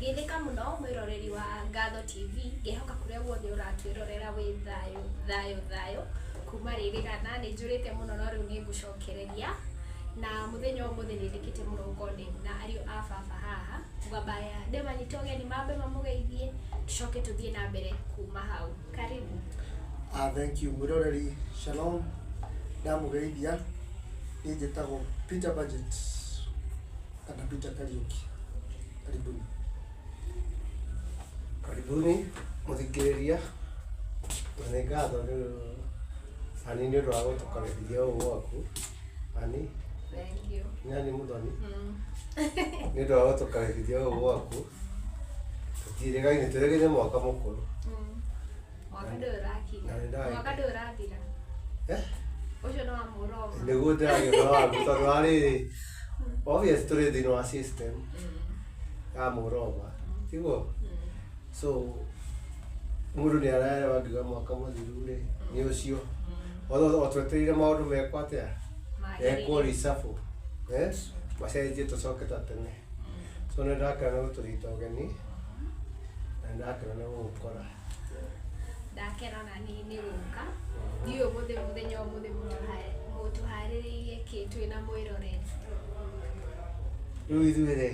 Geithĩka mũno mwĩroreri wa Ngatho TV, ngĩhoka kũrĩa guothe ũratwĩrorera wĩ thayũ thayũ thayũ. Kuma rĩrĩgana nĩ njũrĩte mũno no rĩu nĩ ngũcokereria. Na mũthenya ũmũthĩ nĩ ndĩkĩte mũno gũkorwo ndĩ na ariũ a baba haha. Ngwambaya ndĩmanyite ũgeni mambe mamũgeithie tũcoke tũthiĩ na mbere kuma hau. Karibu. Thank you mwĩroreri, shalom, ndamũgeithia. Niĩ njĩtagwo Peter Budget kana Peter Kariũki. Karibuni. Karibuni mũthikĩrĩria, na nĩ ngatho nĩ Ani nĩ ũndũ wa gũtũkaribithia ũũ gwaku. Ani, Thank you. nĩ Ani Mũthoni, nĩ ũndũ wa gũtũkaribithia ũũ gwaku. Tũtiĩrĩgaine, twĩrĩgaine mwaka mũkũrũ. Mwaka ndũyũ ũrakinya. Na nĩ ndagĩka. Mwaka ndũyũ ũrathira. Eh? Ũcio nĩ wa mũroma. Nĩguo ndĩragia ũhoro waku tondũ wa rĩrĩ, obvious tũrĩ thĩinĩ wa system ya mũroma, tiguo? So mũndũ nĩ araerewa ngiuga mwaka mũthiru rĩ, nĩ ũcio. O twetereire maũndũ mekwo atĩa? Mekwo reshuffle. Eh? Macenjie tũcoke ta tene. So nĩ ndakena nĩ gũtũnyita ũgeni na nĩ ndakena nĩ gũgũkora. Ndakena ona niĩ nĩ gũka. Ndiũĩ ũmũthĩ mũthenya ũmũthĩ mũtũharĩrĩirie kĩ twĩ na mwĩroreri. Rĩu ithuĩ rĩ,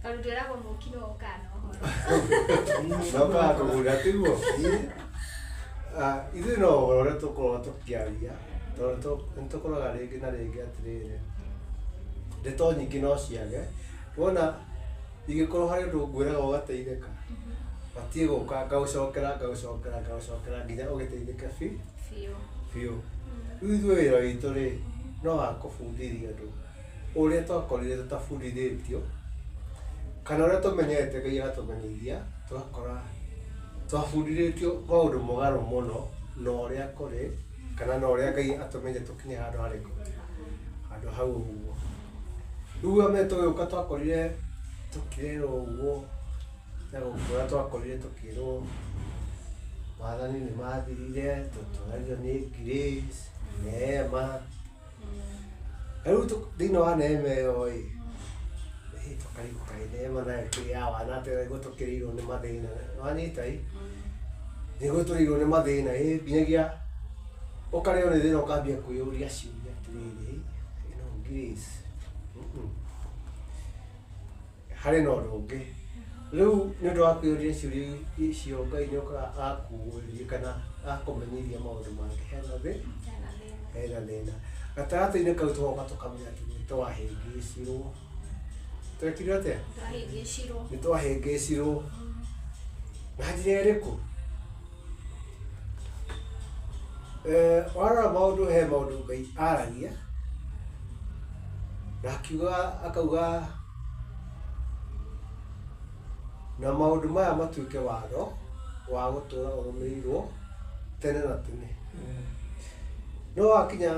Tondũ twĩragwo mũki no ũkaga na ũhoro. No kaga kũguna tiguo? Ithuĩ no ũhoro ũrĩa tũkoragwo tũkĩaria tondũ nĩ tũkoraga rĩngĩ na rĩngĩ atĩrĩrĩ, ndeto nyingĩ no ciage. Wona ingĩkorwo harĩ ũndũ ngwĩraga ũgateithĩka, batiĩ gũka ngaũcokera ngaũcokera ngaũcokera nginya ũgĩteithĩke biũ. Biũ. Rĩu ithuĩ wĩra witũ rĩ, no wa kũbundithia andũ ũrĩa twakorire tũtabundithĩtio, kana ũrĩa tũmenyete Ngai agatũmenyithia, tũgakora twabundithĩtio maũndũ mũgarũ mũno na ũrĩa kũrĩ, kana na ũrĩa Ngai atũmĩte tũkinye handũ harĩkũ, handũ hau ũguo. Rĩu amwe tũgĩũka twakorire tũkĩrerwo ũguo, na gũkũra twakorire tũkĩrwo wathani nĩ mathirire, tũtwarire nĩ grace, neema. Rĩu thĩinĩ wa neema ĩyo ĩ, tũkarigwo kaĩ neema nayo ĩkĩrĩ ya wana atĩa nĩguo tũkĩrĩirwo nĩ mathĩna. Nĩwanyita ĩ? Nĩguo tũrĩirwo nĩ mathĩna ĩ, nginyagia ũkarĩo nĩ thĩna ũkambia kwĩyũria ciũria atĩrĩrĩ, ĩno grace, harĩ na ũndũ ũngĩ. Rĩu nĩ ũndũ wa kwĩyũria ciũria icio Ngai nĩ okaga agakuguũrĩria kana agakũmenyithia maũndũ mangĩ. Hena hena thĩna. Gatagatĩ-inĩ kau tũgoka tũkamenya atĩ nĩ twahĩngĩcirwo. Twekire atĩa? Twahĩngĩcirwo. Nĩ twahĩngĩcirwo. Na njĩra ĩrĩkũ? Warora maũndũ he maũndũ Ngai aragia na akiuga akauga na maũndũ maya matuĩke watho wa gũtũra ũrũmĩrĩirwo tene na tene. No wakinya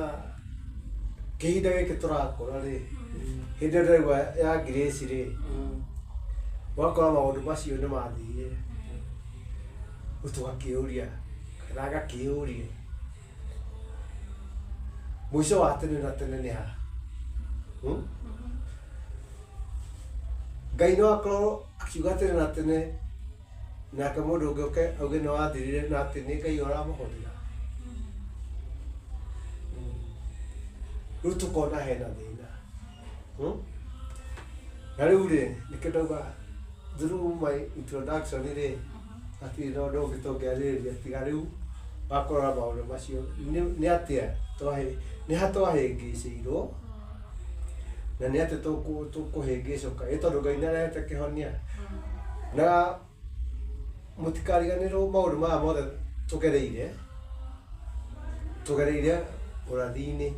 kĩhinda gĩkĩ tũrakũra rĩ, hĩndĩ ĩyo ndĩraigua ya grace rĩ, ũgakora maũndũ macio nĩ mathirire. Rĩu tũgakĩũria kana ngakĩũria mũico wa tene na tene nĩ ha? Ngai no akorwo akiuga tene na tene nake mũndũ ũngĩ oke auge nĩ wathirire na atĩ nĩ Ngai ũramũhũthĩra. Rĩu tũkona hena thĩna. Na rĩu rĩ, nĩkĩo ndauga through my introduction rĩ, hatirĩ na ũndũ ũngĩ tũngĩarĩrĩria tiga rĩu wa kũrora maũndũ macio. Nĩ atĩa nĩ ha twahĩngĩcĩirwo na nĩ atĩa tũkũhĩngĩcũka. Ĩ tondũ Ngai nĩ arehete kĩhonia. Na mũtikariganĩrwo maũndũ maya mothe tũgereire, tũgereire ũrathi-inĩ.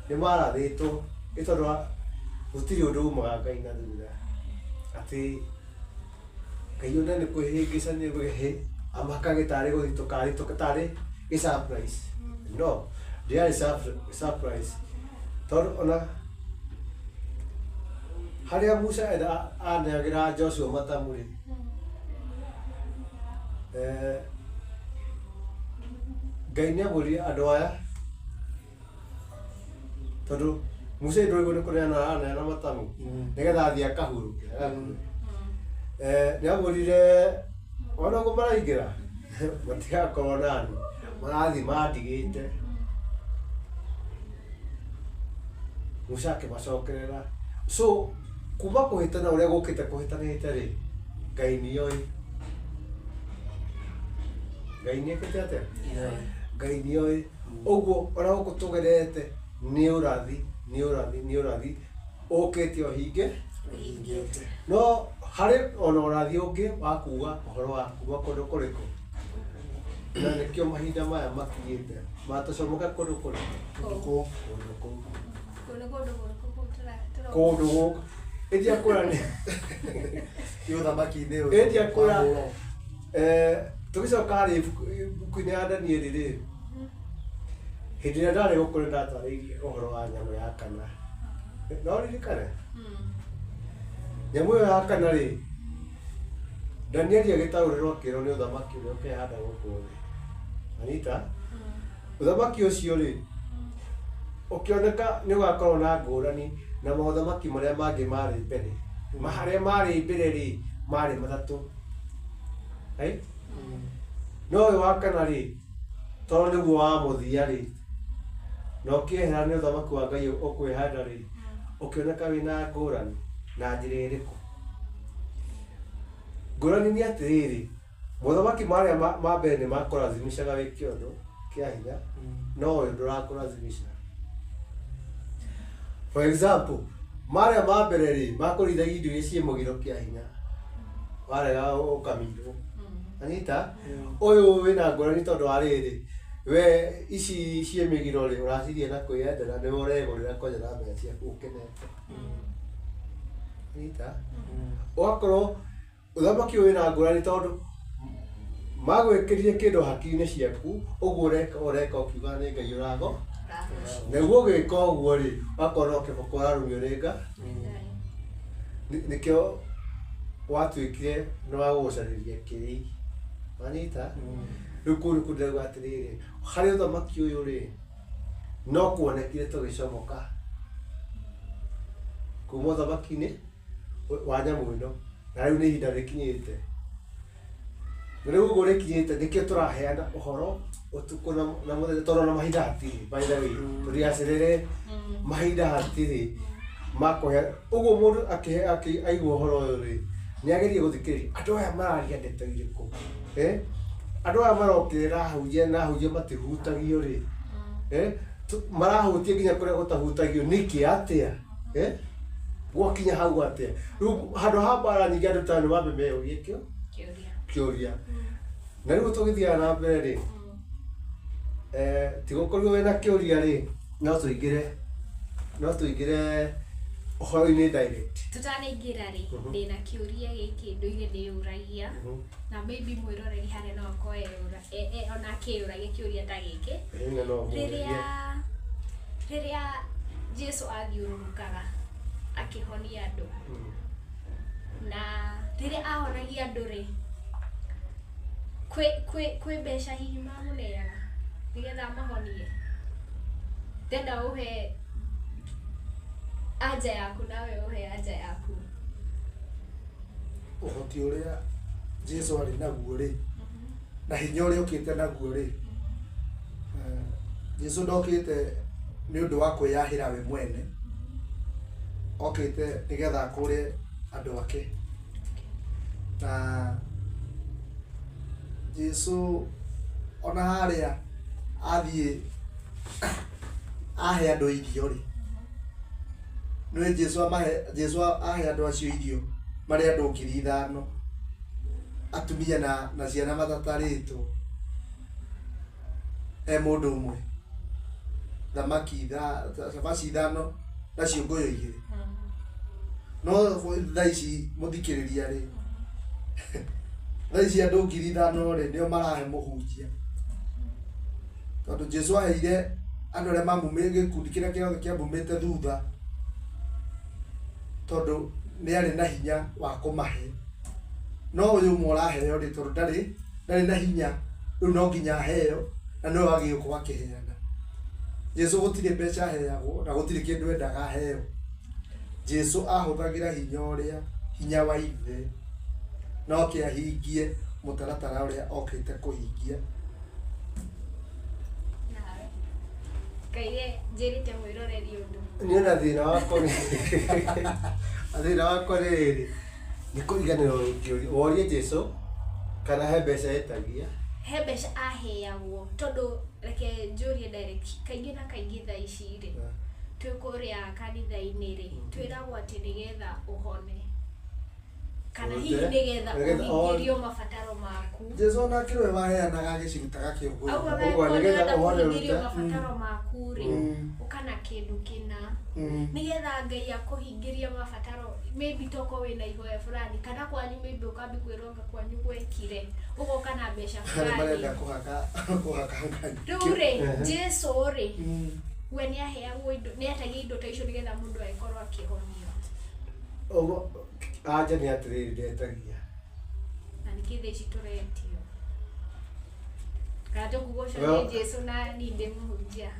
Nĩ marathĩtwo nĩ tondũ wa gũtirĩ ũndũ umaga Ngai na thutha. Atĩ Ngai ona nĩ kwĩhĩngĩcania amakage tarĩ gũthitũka arĩtũka tarĩ gĩ surprise. No, ndĩarĩ surprise. Tondũ ona harĩa Musa aneagĩra Joshua matamu rĩ, Ngai nĩ amwĩrire andũ aya, tondũ Musa ndũĩ nĩ kũneana araneana matamu nĩgetha athiĩ akahurũke. Nĩ amwĩrire ona ũguo maraingĩra matigakorwo nani marathiĩ mandigĩte. Musa akĩmacokerera. So kuma kũhĩtana ũrĩa gũkĩte kũhĩtanĩte rĩ, Ngai nĩoĩ. Ngai nĩekĩte atĩa? Ngai nĩoĩ. Ũguo ona gũkũ tũgerete nĩ ũrathi, nĩ ũrathi, nĩ ũrathi ũkĩte ũhinge. Ũhingĩte. No harĩ ona ũrathi ũngĩ wa kuga ũhoro wa kuma kũndũ kũrĩkũ. Na nĩkĩo mahinda maya makinyĩte matũcomoke kũndũ kũrĩkũ? Kũndũ kũu. Kũndũ kũu. Kũu nĩ kũndũ kũrĩkũ kũu tũra- Kũndũ gũkũ. Ĩndia kũra nĩ Nĩ ũthamaki-inĩ ũyũ. Ĩndia kũra Wa mũro. Tũgĩcoka harĩ ibuku-inĩ ya Danieli rĩ, hĩndĩ ĩrĩa ndarĩ gũkũ nĩ ndatarĩirie ũhoro wa nyamũ ya kana. No ririkane? Nyamũ ĩyo ya kana rĩ, Danieli agĩtaũrĩrwo akĩrwo nĩ ũthamaki ũrĩa ũkehanda gũkũ thĩ. Anita? Ũthamaki ũcio rĩ, ũkĩoneka nĩ ũgakorwo na ngũrani na mothamaki marĩa mangĩ marĩ mbere. Marĩa marĩ mbere rĩ, marĩ matatũ. Right? No ũyũ wa kana rĩ, tondũ nĩguo wa mũthia rĩ, na ũkĩehera nĩ ũthamaki wa Ngai ũkwĩhanda rĩ, ũkĩoneka wĩna ngũrani na njĩra ĩrĩkũ? Ngũrani nĩ atĩrĩrĩ, mothamaki marĩa ma mbere nĩ makũrazimishaga wĩke ũndũ kĩa hinya, no ũyũ ndũrakũrazimisha. For example, marĩa ma mbere rĩ, makũrĩithagia indo iria ciĩ mũgiro kĩa hinya, warega ũkamirwo. Anita? Ũyũ wĩna ngũrani tondũ wa rĩrĩ, we ici ciĩ mĩgiro rĩ, ũraciria na kwĩyendera, nĩwe ũregũrĩra kwanja na mbeca ciaku ũkenete. Anita? Ũgakorwo ũthamaki ũyũ wĩna ngũrani tondũ magwĩkĩrire kĩndũ hakiri-inĩ ciaku, ũguo ũreka ũreka ũkiuga nĩ Ngai ũrago. Nĩguo ũgĩka ũguo rĩ, ũgakorwo no kĩboko ũrarumio nĩ Ngai. Nĩkĩo watuĩkire nĩ wa gũgũcarĩria kĩrĩi. Wanyita? Rĩu kũu nĩkuo ndĩrauga atĩrĩrĩ, harĩ ũthamaki ũyũ rĩ, no kuonekire tũgĩcomoka kuma ũthamaki-inĩ wa nyamũ ĩno, na rĩu nĩ ihinda rĩkinyĩte. Na rĩu ũguo rĩkinyĩte nĩkĩo tũraheana ũhoro ũtukũ na mũthenya, tondũ ona mahinda hatirĩ, by the way, tũtigacerere, mahinda hatirĩ ma kũheana. Ũguo mũndũ aigua ũhoro ũyũ rĩ, nĩ agerie gũthikĩrĩria andũ aya mararia ndeto irĩkũ. Andũ aya marokĩrĩra ahunjia na ahunjia matihutagio rĩ. Marahutia nginya kũrĩa gũtahutagio nĩkĩ atĩa? Gwakinya hau atĩa? Rĩu handũ ha mbara nyingĩ andũ ta nĩ mambe meyũrie kĩo? Kĩũria. Na rĩu tũgĩthiaga na mbere rĩ, tigũkorirwo wĩna kĩũria rĩ, no tũingĩre ũhoro-inĩ direct. Tũtanaingĩra rĩ, ndĩna kĩũria gĩkĩ ndũire ndĩyũragia, na maybe mwĩroreri harĩa no akorwo ona akĩyũragia kĩũria ta gĩkĩ. Ĩĩ, no mũũrie. Rĩrĩa Jesu athiũrũrũkaga akĩhonia andũ, na rĩrĩa ahonagia andũ rĩ, kwĩ mbeca hihi mamũneaga nĩgetha amahonie? Ndenda ũhe anja yaku nawe ũhe anja yaku. Ũhoti ũrĩa Jesu arĩ naguo rĩ, na hinya ũrĩa ũkĩte naguo rĩ, Jesu ndokĩte nĩ ũndũ wa kwĩyahĩra we mwene, okĩte nĩgetha akũre andũ ake. Na Jesu ona harĩa athiĩ ahe andũ irio rĩ, nĩũĩ Jesu amahe, Jesu ahe andũ acio irio marĩ andũ 5,000, atumia na ciana matatarĩtwo, e mũndũ ũmwe, thamaki cabaci 5 na ciũngũyũ 2. No thaa ici mũthikĩrĩria rĩ, thaa ici andũ 5,000 rĩ, nĩo marahe mũhunjia. Tondũ Jesu aheire andũ arĩa mamumĩte, gĩkundi kĩrĩa gĩothe kĩamumĩte thutha, tondũ nĩ arĩ na hinya wa kũmahe. No ũyũ ũmwe ũraheo rĩ, tondũ ndarĩ na hinya, rĩu no nginya aheo, na nĩwe wagĩrĩirwo gũkorwo akĩheana. Jesu gũtirĩ mbeca aheagwo, na gũtirĩ kĩndũ endaga aheo. Jesu ahũthagĩra hinya ũrĩa, hinya wa ithe, No kĩahingie mũtaratara ũrĩa okĩte kũhingia. Nawe Ngai njĩrĩte mwĩroreri ũndũ. Niĩ na thĩna wakwa nĩ thĩna wakwa nĩ rĩrĩ, nĩ kũriganĩrwo kĩũria worie Jesu kana he mbeca etagia. He mbeca aheagwo tondũ reke njũrie direct, kaingĩ na kaingĩ thaa ici rĩ, twĩ kũrĩa kanitha-inĩ rĩ, twĩragwo atĩ nĩgetha ũhone kana hihi Ũrute, nĩgetha nĩgetha ũhingĩrio mabataro maku. Jesu onake nĩwe waheanaga agĩcirutaga kĩũngũyũ. Auga Ũguo we nĩgetha nĩgetha ũhone ũhingĩrio ũrute. mabataro maku rĩ, ũkana kĩndũ kĩna nĩgetha Ngai akũhingĩrie mabataro, maybe toko wĩna ihoya fulani kana kwanyu, maybe ũkambi kwĩrwo anga kwanyu gwekire ũgoka na mbeca Arĩa fulani. marenda kũhaka kũhaka Ngai. Rĩu rĩ, Ehe. Jesu rĩ, we nĩaheagwo indo, nĩatagia indo ta icio nĩgetha mũndũ agĩkorwo akĩhonio. Ũguo anja nĩ atĩrĩrĩ, ndetagia. Na nĩkĩ thaa ici tũretio kana tũkuga ũcio Well- nĩ Jesu na niĩ ndĩ mũhunjia?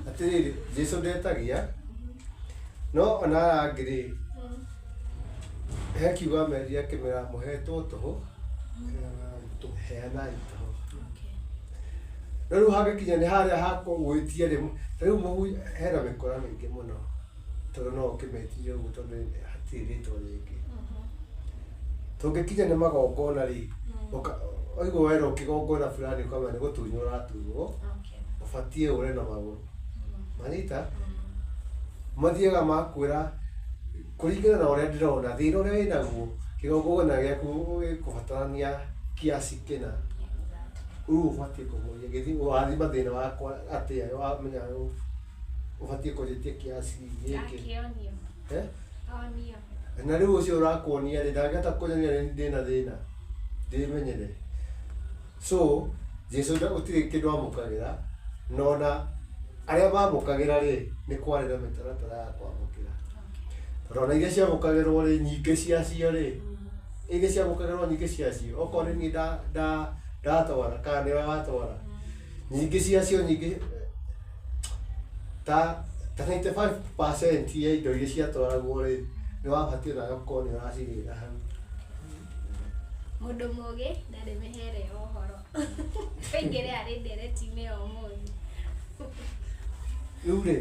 Atĩrĩrĩ, Jesu ndetagia, no ona aya angĩ rĩ, he kiugo amerire akĩmera mũhetwo tũhũ, heanai tũhũ. No rĩu hangĩkinya nĩ harĩa ha gwĩtia rĩ, ta rĩu hena mĩkora mĩingĩ mũno, tondũ no ũkĩmĩtire ũguo tondũ hatirĩ rĩtwa rĩngĩ. Tũngĩkinya nĩ magongona rĩ, waigua werwo kĩgongona fulani ũkamenya nĩ gũtunywo ũratunywo, ũbatiĩ ũre na magũrũ. Manyita? Mathiaga makwĩra kũringana na ũrĩa ndĩrona thĩna ũrĩa wĩnaguo, kĩgongona gĩaku gĩkũbatarania kiasi kĩna. Rĩu ũbatiĩ kũmũria gĩthi wathima thĩna wakwa atĩa, wamenya ũbatiĩ kũnjĩtia kiasi gĩkĩ. Akĩonio. Eh? Onio. Na rĩu ũcio ũrakuonia rĩ, ndangĩhota kũnyonia nĩ ndĩna thĩna ndĩmenyere. So Jesu gũtirĩ kĩndũ amũkagĩra, no ona arĩa mamũkagĩra rĩ, nĩ kwarĩ na mĩtaratara ya kwamũkĩra, tondũ ona iria ciamũkagĩrwo rĩ, nyingĩ ciacio rĩ, iria ciamũkagĩrwo nyingĩ ciacio, okorwo nĩ niĩ ndatwara kana nĩwe watwara, nyingĩ ciacio, nyingĩ ta 95% ya indo iria ciatwaragwo rĩ, nĩ wabatiĩ nawe ũkorwo nĩ ũracigĩra hau. Mũndũ mũgĩ ndarĩ mĩhere ya ũhoro. Tũingĩre harĩ ndereti-inĩ ya ũmũthĩ. Rĩu rĩ,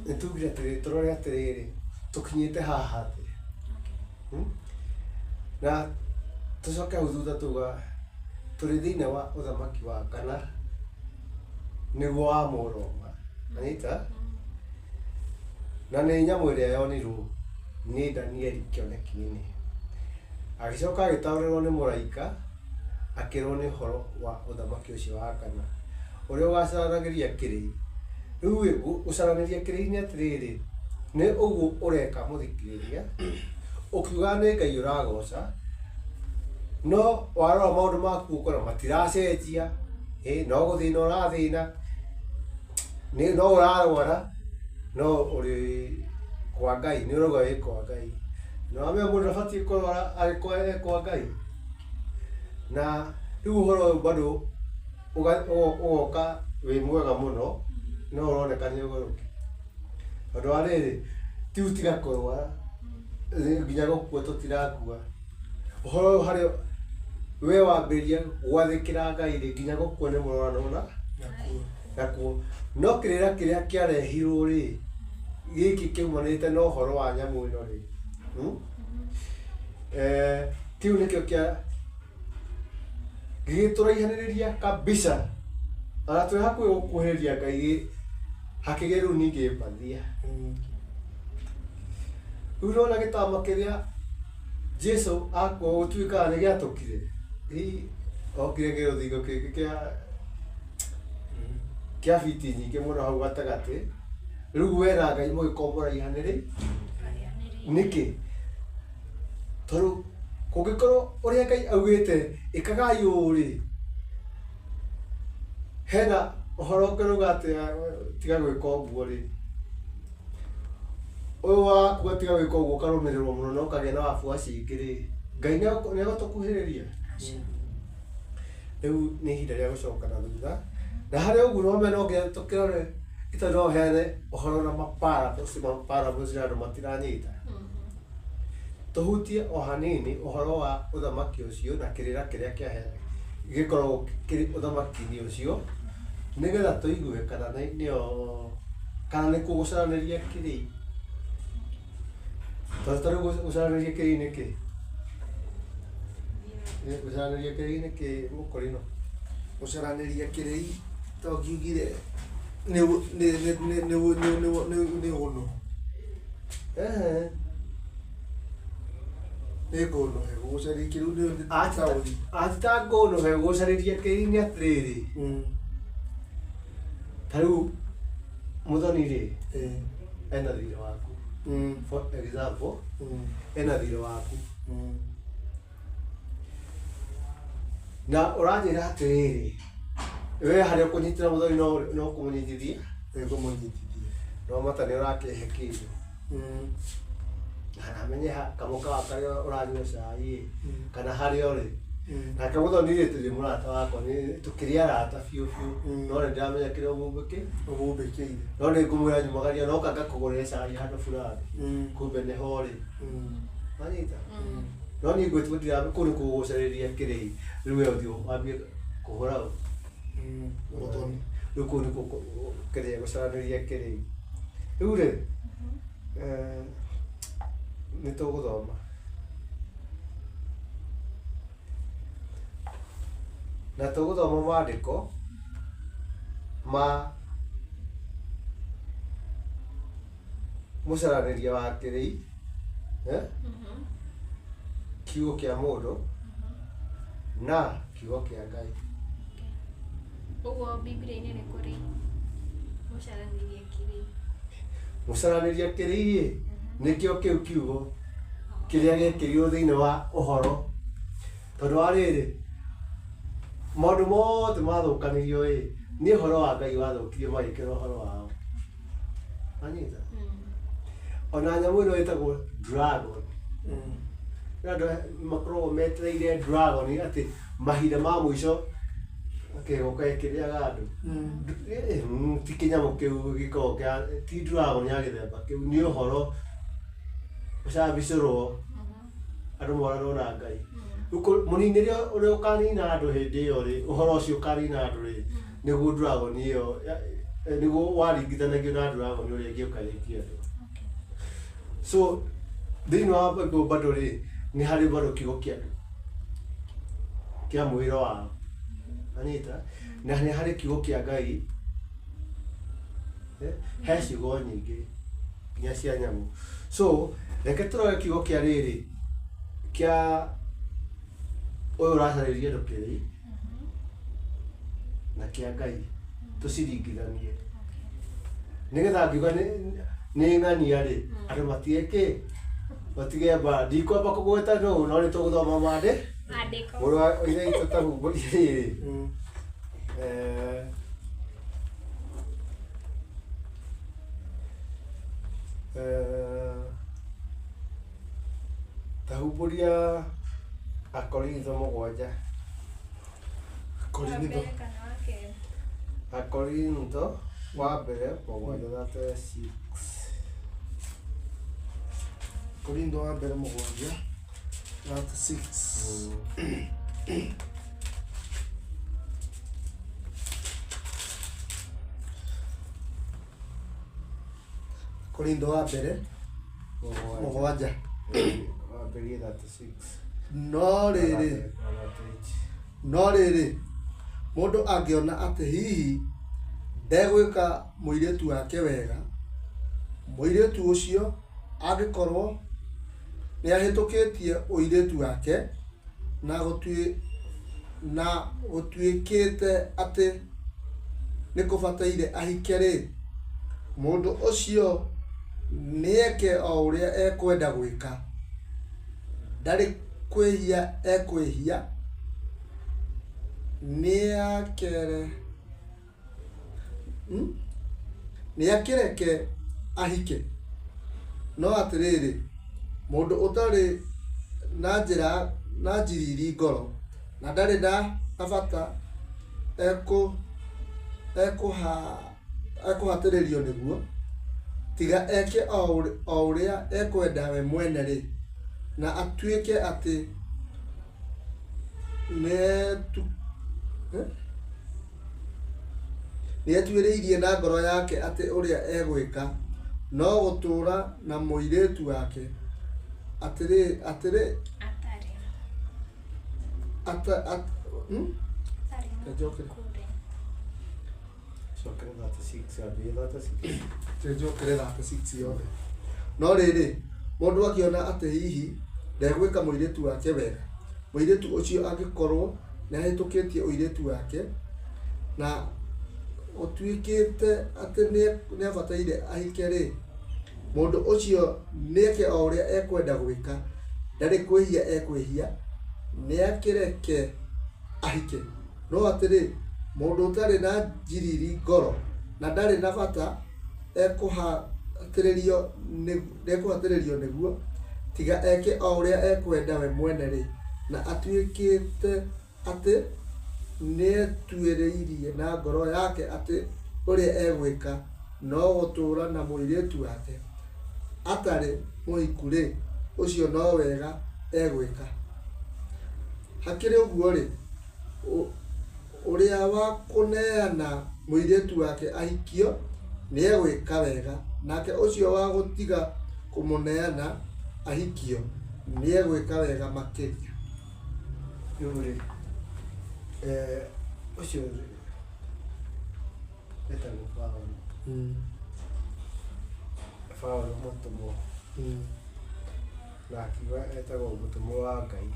nĩ tugire atĩrĩrĩ, tũrore atĩrĩrĩ, tũkinyĩte haha atĩa? Na tũcoke hau thutha tuga tũrĩ thĩinĩ wa ũthamaki wa kana, nĩguo wa Mũroma. Anyita? Na nĩ nyamũ ĩrĩa yonirwo nĩ Danieli kĩoneki-inĩ. Agĩcoka agĩtaũrĩrwo nĩ mũraika, akĩrwo nĩ ũhoro wa ũthamaki ũcio wa kana ũrĩa ũgacaranagĩria kĩrĩi. Rĩu ĩ, gũcaranĩria kĩrĩi nĩ atĩrĩrĩ, nĩ ũguo ũreka mũthikĩrĩria, ũkiuga nĩ Ngai ũragoca, no warora maũndũ maku ũkona matiracenjia, ĩ, no gũthĩna ũrathĩna, nĩ no ũrarwara, no ũrĩ kwa Ngai, nĩ ũrauga wĩ kwa Ngai. Na wamenya mũndũ ndabatiĩ kũrwara agĩkorwo e kwa Ngai. Na rĩu ũhoro ũyũ bado ũgoka wĩ mwega mũno, no ũroneka nĩ ũgũrũki. Tondũ wa rĩrĩ, ti tiga kũrwara, nginya gũkua tũtirakua. Ũhoro ũyũ harĩ we wambĩrĩria gwathĩkĩra Ngai rĩ, nginya gũkua nĩ mũrorano na nakuo. No kĩrĩra kĩrĩa kĩarehirwo rĩ, gĩkĩ kĩumanĩte na ũhoro wa nyamũ ĩno rĩ, kĩu nĩkĩo kĩa gĩgĩtũraihanĩrĩria kabisa, ona twĩ hakuhĩ gũkuhĩrĩria Ngai, hakĩgĩa rĩu ningĩ mbathia. Rĩu nĩwona gĩtama kĩrĩa Jesu akua gũtuĩkaga nĩ gĩatũkire, hihi okire kĩrũthingo kĩngĩ kĩa biti nyingĩ mũno hau gatagatĩ. Rĩu we na Ngai mũgĩkorwo mũraihanĩrĩ nĩkĩ? Tondũ kũngĩkorwo ũrĩa Ngai augĩte ĩkagai ũũ rĩ, hena ũhoro ũngĩ ũrauga atĩ tiga gwĩka ũguo rĩ, ũyũ waku tiga gwĩka ũguo ũkarũmĩrĩrwo mũno na ũkagĩa na wabuaci aingĩ rĩ, Ngai nĩ egũtũkuhĩrĩria. Rĩu nĩ ihinda rĩa gũcoka na thutha, na harĩa ũguo no no nginya tũkĩrore, tondũ no heane ũhoro na maparables, maparables na andũ matiranyita. Tũhutie o hanini ũhoro wa ũthamaki ũcio na kĩrĩra kĩrĩa kĩahe gĩkoragwo kĩrĩ ũthamaki-inĩ ũcio, nĩgetha tũigue kana nĩo kana nĩkuo gũcaranĩria kĩrĩi. Tondũ ta rĩu gũcaranĩria kĩrĩi nĩ kĩ? Gũcaranĩria kĩrĩi nĩ kĩ mũkũrino? Gũcaranĩria kĩrĩi to ngiugire nĩ nĩ nĩ nĩ nĩ nĩ nĩ nĩ ũnũ. Ehe. Nĩ ngũnũhe gũcaria kĩrĩu nĩ taũni. Ati ta ngũnũhe gũcarĩria kĩrĩi nĩ atĩrĩrĩ, ta rĩu mũthoni rĩ, ena thirĩ waku. For example, ena thirĩ waku. Na ũranjĩra atĩrĩrĩ, we harĩa ũkũnyitĩra mũthoni no kũmũnyitithia, Nĩngũmũnyitithia. No mata nĩ ũrakĩhe kĩndũ. Na namenye kamũkawa karĩa ũranyua cai ĩ, kana harĩa ũrĩ. Nake mũthoni rĩ, tũrĩ mũrata wakwa, nĩ tũkĩrĩ arata biũ biũ, no nĩ ndĩramenya kĩrĩa Ũmũmbĩkĩire. No nĩ ngũmwĩra nyumagaria noka ngakũgũrĩra cai handũ fulani. Kumbe nĩho rĩ. Wanyita? No niĩ ngwĩtua ndira kũu nĩ kũgũcarĩria kĩrĩi. Rĩu we ũthiĩ wambie kũhũra ũ. Mũthoni. Rĩu kũu nĩ kĩrĩa gũcaranĩria kĩrĩi. Rĩu rĩ, nĩ tũgũthoma. Na tũgũthoma maandĩko ma mũcaranĩria wa kĩrĩi, kiugo kĩa mũndũ na kiugo kĩa Ngai. Ũguo Bibilia-inĩ nĩ kũrĩ mũcaranĩria kĩrĩi. Mũcaranĩria kĩrĩi ĩ, nĩkĩo kĩu kiugo kĩrĩa gĩekĩrirwo thĩinĩ wa ũhoro. Tondũ wa rĩrĩ, maũndũ mothe mathũkanirio ĩ, nĩ ũhoro wa Ngai wathũkirio magĩkĩra ũhoro wao. Wanyita? Ona nyamũ ĩno ĩtagwo dragon. Nĩ andũ makoragwo metereire dragon atĩ mahinda ma mũico kĩgoka kĩrĩaga andũ. Ti kĩnyamũ kĩu gĩkoragwo kĩa ti dragon ya gĩthemba kĩu, nĩ ũhoro ũcabicũrwo andũ moranwo na Ngai. Rĩu mũninĩre ũrĩa ũkanina andũ hĩndĩ ĩyo rĩ, ũhoro ũcio ũkanina andũ rĩ, nĩguo dragon ĩyo, nĩguo waringithanagio na dragon ũrĩa ĩngĩũka ĩkie andũ. So thĩinĩ wa Bible bado rĩ, nĩ harĩ bado kiugo kĩa andũ kĩa mwĩro wao. Anyita? Na nĩ harĩ kiugo kĩa Ngai. He ciugo nyingĩ nginya cia nyamũ. So reke tũrore kiugo kĩa rĩrĩ kĩa ũyũ ũracarĩria andũ kĩrĩi na kĩa Ngai, tũciringithanie nĩgetha ngiuga nĩ ng'ania rĩ, andũ matige kĩ, matige mbara. Ndikwamba kũgweta nũ, no nĩ tũgũthoma Maandĩko. Mũrũ wa ithe witũ tahumbũrie rĩrĩ. Tahumbũria Akorintho 7. Akorintho. Kana wa kerĩ? Akorintho wa mbere 7:36. Korintho wa mbere 7:36. Korintho wa mbere 7. Wambĩrĩrie 36. No rĩrĩ, no rĩrĩ, mũndũ angĩona atĩ hihi ndegwĩka mũirĩtu wake wega, mũirĩtu ũcio angĩkorwo nĩahĩtũkĩtie ũirĩtu wake na gũtuĩkĩte atĩ nĩkũbataire ahike-rĩ, mũndũ ũcio nĩeke o ũrĩa ekwenda gwĩka, ndarĩ kwĩhia ekwĩhia, nĩakĩreke ahike. No atĩrĩrĩ, mũndũ ũtarĩ na njĩra na njiriri ngoro na ndarĩ na bata ekũhatĩrĩrio nĩguo, tiga eke o ũrĩa ekwenda we mwene-rĩ, Na atuĩke atĩ nĩetu eh? Nĩetuĩrĩirie na ngoro yake atĩ ũrĩa egwĩka no gũtũũra na mũirĩtu wake atĩrĩ atĩrĩ Atarĩ. ata, at, hmm? Atarĩ Njokere. mũkũre. Cokere 36, ambie 36. Njokere 36 yothe. No rĩrĩ, mũndũ akĩona atĩ hihi ndegwĩka mũirĩtu wake wega, mũirĩtu ũcio angĩkorwo nĩahĩtũkĩtie ũirĩtu wake, na gũtuĩkĩte atĩ nĩabataire ahike-rĩ, mũndũ ũcio nĩeke o ũrĩa ekwenda gwĩka, ndarĩ kwĩhia ekwĩhia, nĩakĩreke ahike. No atĩrĩ, mũndũ ũtarĩ na njiriri ngoro na ndarĩ na bata ekũhatĩrĩrio nĩguo, tiga eke o ũrĩa ekwenda we mwene-rĩ, na atuĩkĩte atĩ nĩetuĩrĩirie na ngoro yake atĩ ũrĩa egwĩka no gũtũũra na mũirĩtu wake atarĩ mũhiku-rĩ, ũcio no wega egwĩka. Hakĩrĩ ũguo-rĩ, ũrĩa wa kũneana mũirĩtu wake ahikio nĩegwĩka wega, nake ũcio wa gũtiga kũmũneana ahikio nĩegwĩka wega makĩria. Rĩu rĩ, ũcio etagwo Paũlũ. Paũlũ mũtũmwo, na akiuga etagwo mũtũmwo wa Ngai.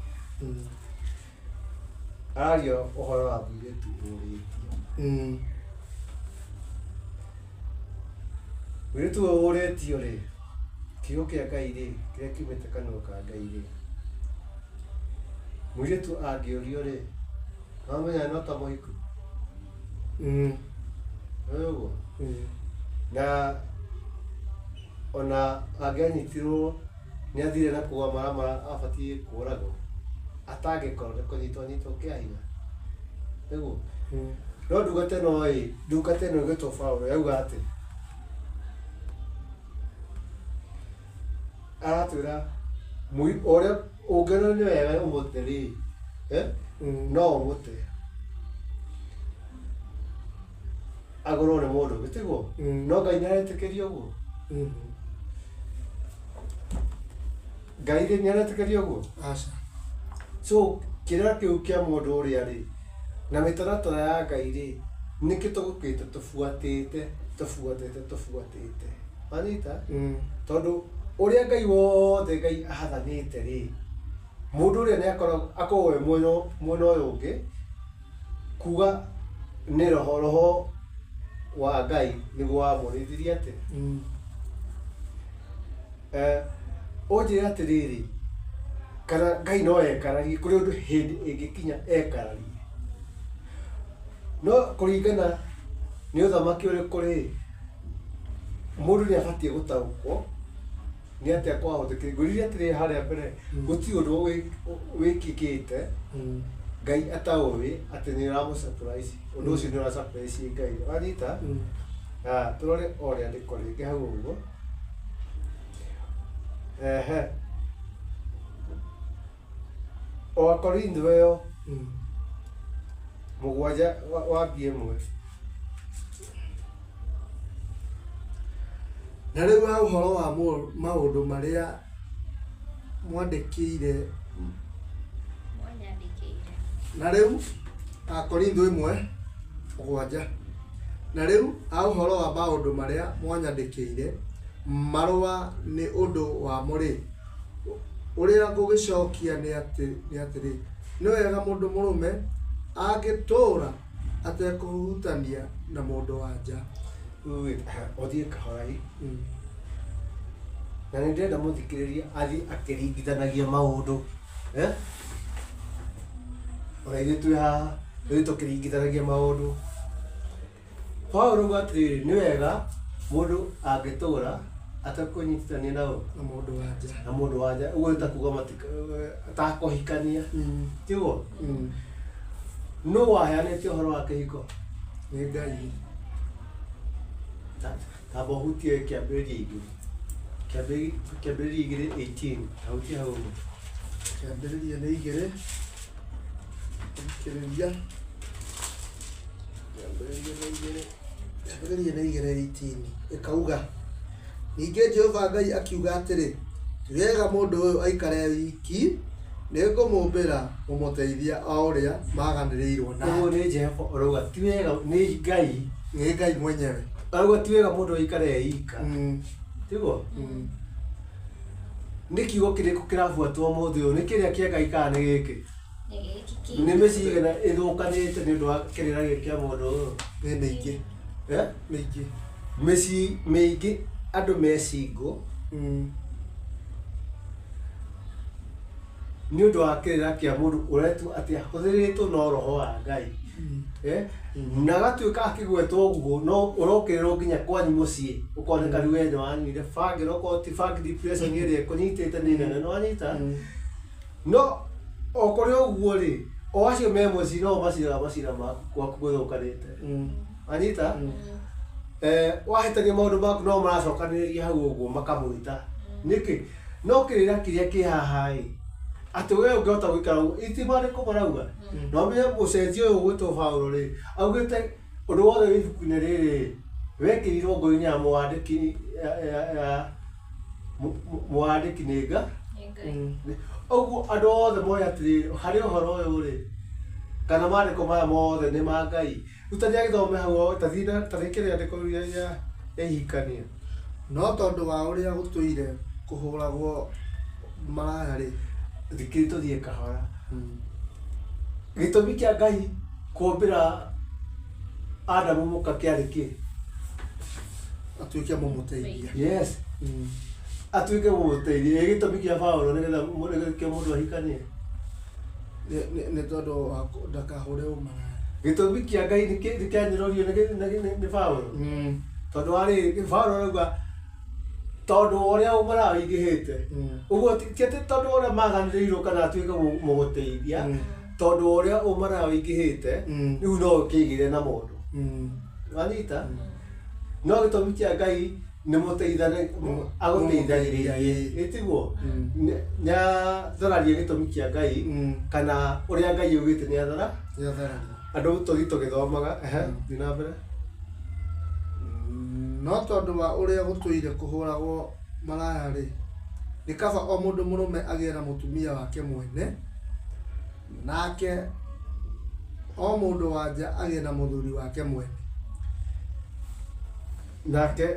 Araria ũhoro wa mũirĩtu ũrĩtio. Mũirĩtu ũyũ ũrĩtio rĩ, kiugo kĩa Ngai rĩ, kĩrĩa kiumĩte kanua ka Ngai rĩ, mũirĩtu angĩũrio rĩ, no amenya no ta mũhiku. Nĩ ũguo? Na ona angĩanyitirwo nĩ athire na kũu maramara abatiĩ kũragwo, atangĩkorwo nĩ kũnyitwo anyitwo kĩa hinya. Nĩguo? No ndungata ĩno ĩ, ndungata ĩno ĩgwĩtwo Paũlũ yauga atĩ aratwĩra ũrĩa ũngĩona nĩ wega ũmũte rĩ, no ũmũte agũrwo nĩ mũndũ ũngĩ, tiguo? No Ngai nĩaretĩkĩria ũguo? Ngai rĩ nĩaretĩkĩria ũguo? Aca. So kĩrĩra kĩu kĩa mũndũ ũrĩa rĩ, na mĩtaratara ya Ngai rĩ, nĩkĩo tũgũkĩte tũbuatĩte tũbuatĩte tũbuatĩte. Wanyita? Tondũ ũrĩa Ngai wothe Ngai athanĩte rĩ, mũndũ ũrĩa nĩ akoragwo e mwena ũyũ ũngĩ, kuga nĩ roho, roho wa Ngai nĩguo wamuonithirie atĩ. Ũnjĩre atĩrĩrĩ, kana Ngai no ekararie, kũrĩ ũndũ hĩndĩ ĩngĩkinya ekararie. No kũringana nĩ ũthamaki ũrĩkũ rĩ, mũndũ nĩ abatiĩ gũtaũkwo nĩ atĩa kwahũthĩkire. Ngwĩrire atĩrĩrĩ harĩa mbere, gũtirĩ ũndũ wĩkĩkĩte Ngai ataũĩ atĩ nĩ ũramũ surprise. Ũndũ ũcio nĩ ũra surprise Ngai. Wanyita? Tũrore o rĩandĩko rĩngĩ hau ũguo. Ehe. O Akorintho ĩyo 7 wambie 1. Na rĩu ha ũhoro wa maũndũ marĩa mwandĩkĩire, Mwanyandĩkĩire. Na rĩu Akorintho 1:7. Na rĩu ha ũhoro wa maũndũ marĩa mwanyandĩkĩire marũa nĩ ũndũ wamo rĩ, ũrĩa ngũgĩcokia nĩ atĩrĩ, nĩ wega mũndũ mũrũme angĩtũũra atekũhutania na mũndũ wa nja. Ũthiĩ kahora ĩ. Na nĩ ndĩrenda mũthikĩrĩria athiĩ akĩringithanagia maũndũ. Ona ithuĩ twĩ haha, ithuĩ tũkĩringithanagia maũndũ. Paũlũ auga atĩrĩrĩ, nĩ wega mũndũ angĩtũũra atekũnyitithania na ũ? Na mũndũ wa nja. Na mũndũ wa nja. Ũguo nĩ ta kuuga atakũhikania. Tiguo? Nũ waheanĩte ũhoro wa kĩhiko? Nĩ Ngai. Tamba ũhutie kĩambĩrĩria igĩrĩ. Kĩambĩrĩria 2:18. Tahutia hau ũguo. Kĩambĩrĩria nĩ igĩrĩ. Thikĩrĩria. Kĩambĩrĩria nĩ igĩrĩ. Kĩambĩrĩria nĩ igĩrĩ 18. Ĩkauga. Ningĩ Jehova Ngai akiuga atĩrĩ, ti wega mũndũ ũyũ aikare wiki, nĩngũmũmbĩra mũmũteithia o ũrĩa maganĩrĩirwo Ũguo na nĩ Jehova ũrauga ti wega nĩ Ngai nĩ Ngai mwenyewe. arauga ti wega mũndũ aikare e ika. Tiguo? Nĩ kiugo kĩrĩkũ kĩrabuatwo ũmũthĩ ũyũ? Nĩ kĩrĩa kĩa Ngai kana nĩ gĩkĩ? Nĩ gĩkĩ kĩ Nĩ mĩciĩ ĩigana ĩthũkanĩte nĩ ũndũ wa kĩrĩra gĩkĩ kĩa mũndũ ũyũ? Nĩ mĩingĩ. Eh? Mĩingĩ. Mĩciĩ mĩingĩ andũ me single nĩ ũndũ wa kĩrĩra kĩa mũndũ ũretua atĩ ahũthĩrĩtwo no roho wa Ngai. Eh? Na agatuĩka akĩgwetwo ũguo no ũrokĩrĩrwo nginya kwanyu mũciĩ ũkoneka rĩu we nĩwanyuire bangi no korwo ti bangi depression ĩrĩa ĩkũnyitĩte nĩ nene nĩwanyita no o kũrĩ ũguo rĩ o acio me mũciĩ no maciraga macira maku gwaku gũthũkanĩte wanyita wahĩtania maũndũ maku no maracokanĩrĩria hau ũguo makamwĩta nĩkĩ no kĩrĩra kĩrĩa kĩ haha ĩ atĩ we ũngĩhota gũikara ũguo iti maandĩko marauga no menye mũcenjia ũyũ ũgwĩtwo Paũlũ rĩ augĩte ũndũ wothe wĩ ibuku-inĩ rĩrĩ wekĩrirwo ngoro-inĩ ya mwandĩki ya mwandĩki nĩ nga Nĩ Ngai. ũguo andũ othe moĩ atĩrĩrĩ harĩ ũhoro ũyũ rĩ kana maandĩko maya mothe nĩ ma Ngai rĩu ta nĩagĩthome hau tathiĩ na tarĩkĩ rĩandĩko rĩu rĩa ihikanio No tondũ wa ũrĩa gũtũire kũhũragwo maraya rĩ. Thikĩrĩ tũthiĩ kahora gĩtũmi kĩa Ngai kũmbĩra Adamu mũka kĩarĩ kĩ? Atuĩke mũmũteithia. Yes. Atuĩke mũmũteithia. Ĩ gĩtũmi kĩa Paũlũ nĩgetha nĩkĩo mũndũ ahikanie? Nĩ tondũ wa ndakahũre ũmaraya. Gĩtũmi kĩa Ngai nĩ kĩanyũrũrio nĩ Paũlũ? Tondũ wa rĩrĩ, Paũlũ arauga tondũ wa ũrĩa ũmaraya ũingĩhĩte. Ũguo ti atĩ tondũ wa ũrĩa maganĩrĩirwo kana atuĩke mũgũteithia, tondũ wa ũrĩa ũmaraya ũingĩhĩte, rĩu no ũkĩigĩre na mũndũ. Wanyita? No gĩtũmi kĩa Ngai nĩ mũteithane agũteithagĩrĩrie. Ĩtiguo? Nĩathararia gĩtũmi kĩa Ngai kana ũrĩa Ngai augĩte nĩathara. Nĩathararia. Andũ tũthiĩ tũgĩthomaga, ehe, thiĩ na mbere. No tondũ wa ũrĩa gũtũire kũhũragwo maraya rĩ, nĩ kaba o mũndũ mũrũme agĩe na mũtumia wake mwene, nake o mũndũ wa nja agĩe na mũthuri wake mwene. Nake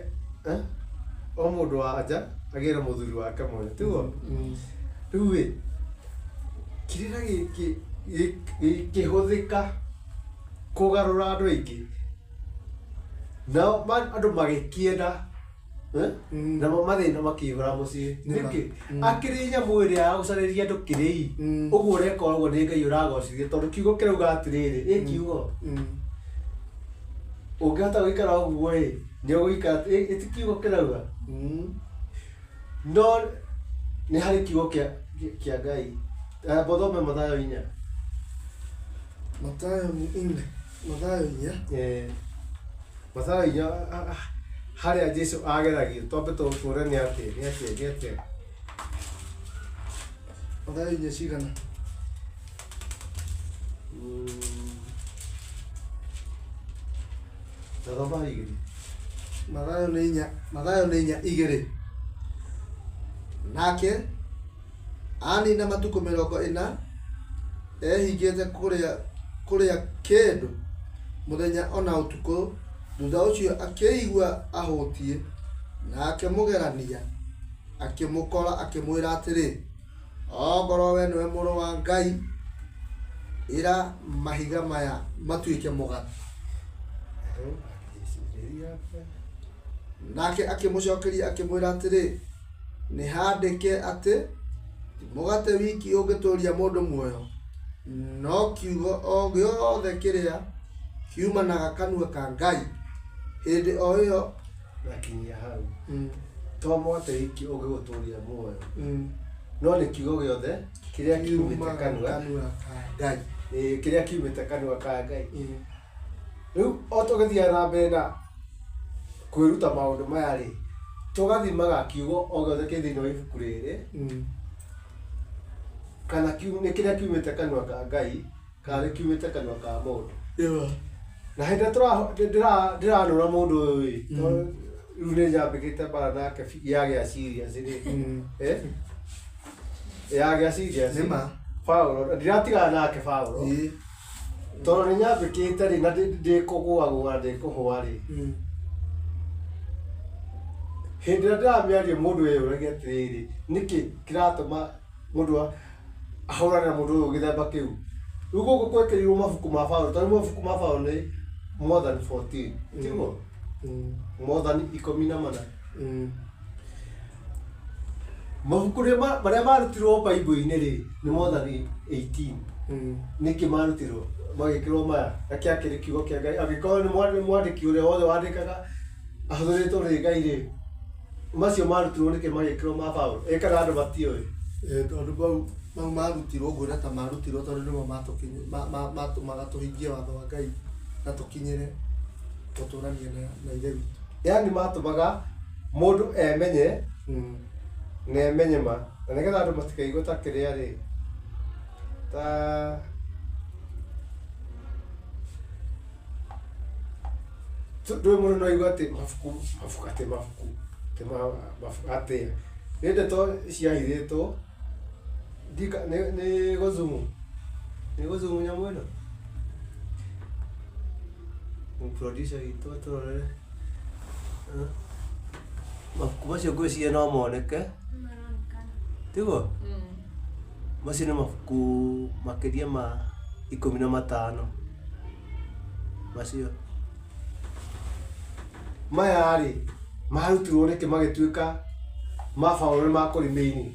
o mũndũ wa nja agĩe na mũthuri wake mwene, tiguo? Rĩu ĩ, kĩrĩra gĩkĩ gĩkĩhũthĩka kũgarũra andũ aingĩ, nao andũ magĩkĩenda namo mathĩna makĩihũra mũciĩ. Nĩkĩ? Akĩrĩ nyamũ ĩrĩa ya gũcarĩria andũ kĩrĩi, ũguo ũreka ũguo nĩ Ngai ũragocithia tondũ kiugo kĩrauga atĩrĩrĩ, ĩ kiugo ũngĩhota gũikara ũguo ĩ, nĩ ũgũikara, ĩ ti kiugo kĩrauga? No nĩ harĩ kiugo kĩa Ngai. Amba ũthome Mathayo inya. Mathayo nne. Mathayo inya. Mathayo inya harĩa Jesu ageragio, twambe tuone nĩ atĩa, nĩ atĩa, nĩ atĩa. Mathayo inya cigana? Tathoma igĩrĩ. Mathayo nĩ inya, Mathayo nĩ inya igĩrĩ. Nake anina matukũ 40 ehingĩte kũrĩa kĩndũ mũthenya ona ũtukũ, thutha ũcio akĩigua ahũtiĩ, nake mũgerania akĩmũkora akĩmwĩra atĩrĩ, ongorwo we nĩwe mũrũ wa Ngai, ĩra mahiga maya matuĩke mũgate. Nake akĩmũcokeria akĩmwĩra atĩrĩ, nĩ handĩke atĩ ti mũgate wiki ũngĩtũũria mũndũ muoyo, no kiugo o gĩothe kĩrĩa kiumanaga kanua ka Ngai. Hĩndĩ o ĩyo Nakinyia hau. To mũgate wiki ũngĩgũtũũria muoyo, no nĩ kiugo gĩothe kĩrĩa kiumĩte kanua ka Ngai. Kĩrĩa kiumĩte kanua ka Ngai. Rĩu o tũgĩthiaga na mbere na kwĩruta maũndũ maya rĩ, tũgathimaga kiugo o gĩothe kĩ thĩinĩ wa ibuku rĩrĩ. Kana nĩ kĩrĩa kiumĩte kanua ka Ngai kana nĩ kiumĩte kanua ka mũndũ. Na hĩndĩ ĩrĩa ndĩranũra mũndũ ũyũ ĩ, tondũ rĩu nĩ nyambĩkĩte mbara nake yagĩa serious rĩ. Eh? Yagĩa serious. Nĩ ma. Paũlũ, ndiratigana nake Paũlũ. Tondũ nĩ nyambĩkĩte rĩ na ndĩkũgũagũa na ndĩkũhũa rĩ. Hĩndĩ ĩrĩa ndĩramĩaria mũndũ eyũragia atĩrĩrĩ, nĩkĩ kĩratũma mũndũ ahũrane na mũndũ ũyũ gĩthemba kĩu? Rĩu gũkũ gwekĩrirwo mabuku ma Paũlũ, tondũ mabuku ma Paũlũ nĩ more than 14, tiguo? More than 14. Mabuku marĩa marutirwo Bible-inĩ rĩ, nĩ more than 18. Nĩkĩ marutirwo magĩkĩrwo maya? Na kĩakĩrĩ kiugo kĩa Ngai. Angĩkorwo nĩ mwandĩki ũrĩa wothe wandĩkaga ahũthĩrĩtwo nĩ Ngai rĩ, macio marutirwo nĩkĩ magĩkĩrwo ma Paũlũ? Ĩ kana andũ matiũĩ? Tondũ mau marutirwo nguona ta marutirwo tondũ nĩmo matũmaga tũhingie watho wa Ngai na tũkinyĩre gũtũrania na Ithe witũ. Yaani matũmaga mũndũ emenye na emenye ma, na nĩgetha andũ matikaigue ta kĩrĩa rĩ, ta ndũĩ mũndũ no aigue atĩ mabuku, mabuku, atĩ mabuku, atĩ mabuku, atĩa. Nĩ ndeto ciahithĩtwo, nĩ gũzumu, nĩ gũzumu nyamũ ĩno? Producer witũ atũrorere. Mabuku macio ngwĩciria no moneke, tiguo? Macio nĩ mabuku makĩria ma 15 macio. Maya rĩ, marutirwo nĩkĩ magĩtuĩka ma Paũlũ nĩ ma kũrĩmĩini?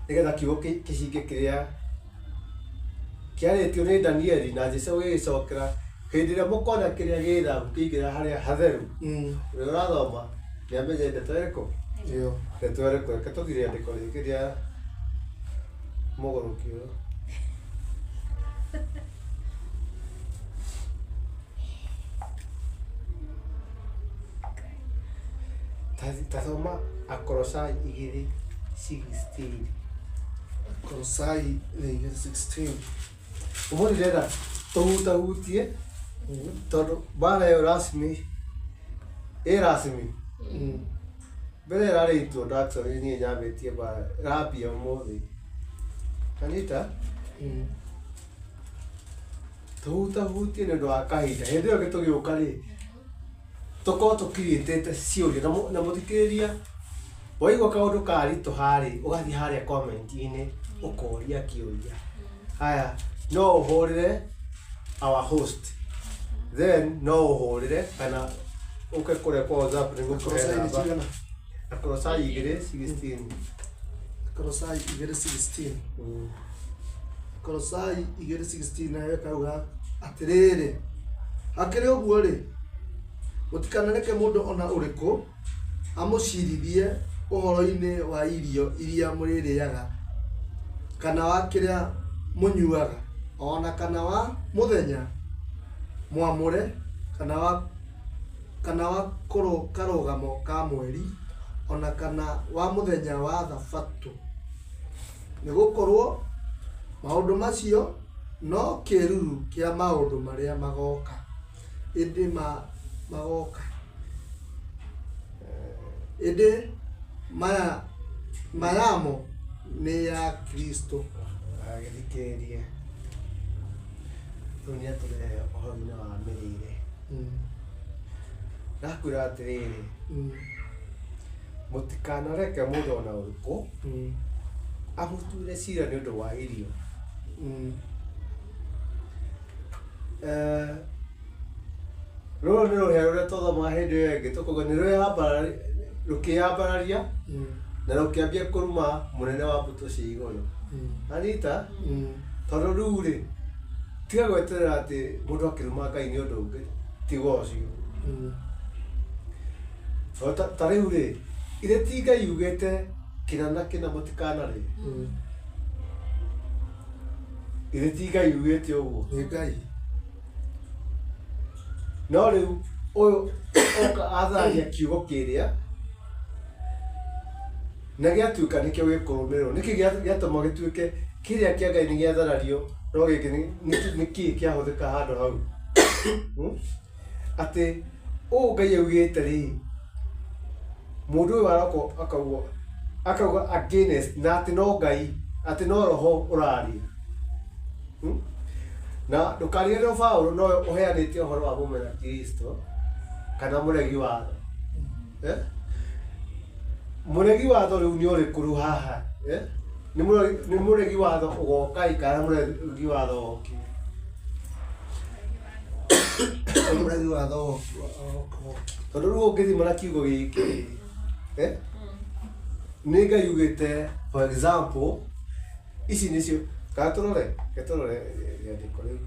Nĩgetha kiugo kĩhinge kĩrĩa kĩarĩtio nĩ Danieli na Jesũ gĩgĩcokera, hĩndĩ ĩrĩa mũkona kĩrĩa gĩ thahu kĩingĩra harĩa hatheru, ũrĩa ũrathoma nĩ amenye ndeto ĩrĩkũ? Ĩyo. Ndeto ĩrĩkũ? Reke tũthiĩ rĩandĩko rĩngĩ rĩa mũgũrũki ũyũ. Ta thoma Akolosai 2:16. Akolosai 2:16. Ũmũthĩ ndĩrenda tũhutahutie tondũ mbara ĩyo rasmi ĩ rasmi mbere ĩrarĩ introduction niĩ nyambĩtie mbara ĩrambia ũmũthĩ. Anita tũhutahutie nĩ ũndũ wa kahinda hĩndĩ ĩyo ĩngĩ tũgĩũka rĩ tũkorwo tũkirĩtĩte ciũria na mũthikĩrĩria waigua kaũndũ karitũha rĩ ũgathiĩ harĩa comment-inĩ ũkoria kĩũria. Haya no ũhũrĩre our host then no ũhũrĩre kana ũke kũrĩa kwa WhatsApp nĩguo kũhe Akolosai nĩ namba. cigana? Akolosai 2:16. Akolosai 2:16. Akolosai 2:16 nayo ĩkauga atĩrĩrĩ, hakĩrĩ ũguo rĩ, mũtikanareke mũndũ ona ũrĩkũ amũcirithie ũhoro-inĩ wa irio iria mũrĩrĩaga, kana wa kĩrĩa mũnyuaga, ona kana wa mũthenya mwamũre, kana wa karũgamo ka mweri, ona kana wa mũthenya wa thabatũ. Nĩ gũkorwo maũndũ macio no kĩĩruru kĩa maũndũ marĩa magoka, ĩndĩ magoka. Ĩndĩ mayamo nĩ ya Kristo. Agĩthikĩrĩria rĩu nĩ atũrehe ũhoro-inĩ wa mĩrĩre. Ndakwĩra atĩrĩrĩ, mũtikanareke mũndũ ona ũrĩkũ amũtuĩre cira nĩ ũndũ wa irio. Rũrũ nĩ rũhĩa rũrĩa twathomaga hĩndĩ ĩyo ĩngĩ tũkauga nĩ rũkĩyambararia na rũkĩambia kũruma mũnene wa mbũtũ cia igũrũ. Anita, tondũ rĩu rĩ, tiga gweterera atĩ mũndũ akĩruma Ngai nĩ ũndũ ũngĩ tiga ũcio. Ta rĩu rĩ, ithe ti Ngai ugĩte kĩna na kĩna mũtikanarĩe? Ithe ti Ngai ugĩte ũguo? Nĩ Ngai. No rĩu ũyũ oka athararia kiugo kĩrĩa Na gĩatuĩka nĩkĩo gĩkũrũmĩrĩrwo, nĩkĩ gĩatũma gĩtuĩke kĩrĩa kĩa Ngai nĩ gĩatharario, no gĩkĩ nĩkĩ kĩahũthĩka handũ hau? Atĩ ũũ Ngai augĩte rĩ, mũndũ ũyũ aroka akauga akauga against na atĩ no Ngai, atĩ no roho ũraria. Na ndũkariganĩrwo Paũlũ nowe ũheanĩte ũhoro wa mũmena Kristo kana mũregi watho. Eh? Mũregi watho rĩu nĩ ũrĩkũ rĩu haha? Eh? Nĩ mũregi watho ũgoka kana mũregi watho woki? Mũregi watho woki. Tondũ rĩu ũngĩthima na kiugo gĩkĩ eh? Nĩ Ngai ugĩte for example ici nĩcio kana tũrore reke tũrore rĩandĩko rĩu.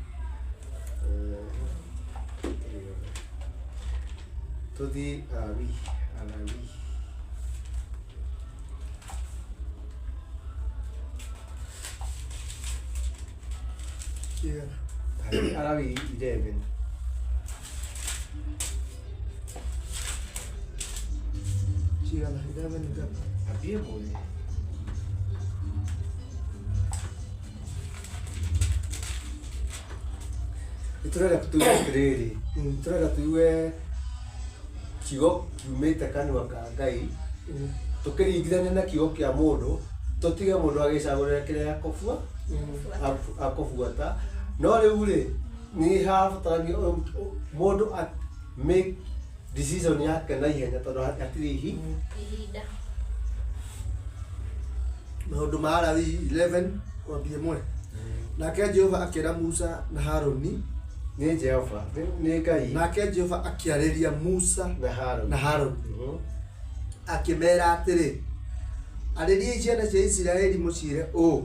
Tũrĩrore. Tũthiĩ Alawii, Alawii. Cigana? Alawii 11. Cigana? 11 ngapi? Ambie mwene. Nĩ tũrenda tũigue atĩrĩrĩ, tũrenda tũigue kiugo kiumĩte kanua ka Ngai, tũkĩringithania na kiugo kĩa mũndũ, tũtige mũndũ agĩcagũrĩra kĩrĩa akũbua, akũbuata. No rĩu rĩ, nĩ harabatarania mũndũ make decision yake na ihenya tondũ hatirĩ ihinda. Maũndũ ma Alawii 11 kwambia ĩmwe. Nake Jehova akĩra Musa na Haruni, Nĩ Jehova, nĩ Ngai nake Jehova akĩarĩria Musa na Haruni. na Haruni akĩmeera atĩrĩ, Arĩriai ciana cia Isiraeli mũciĩre ũũ,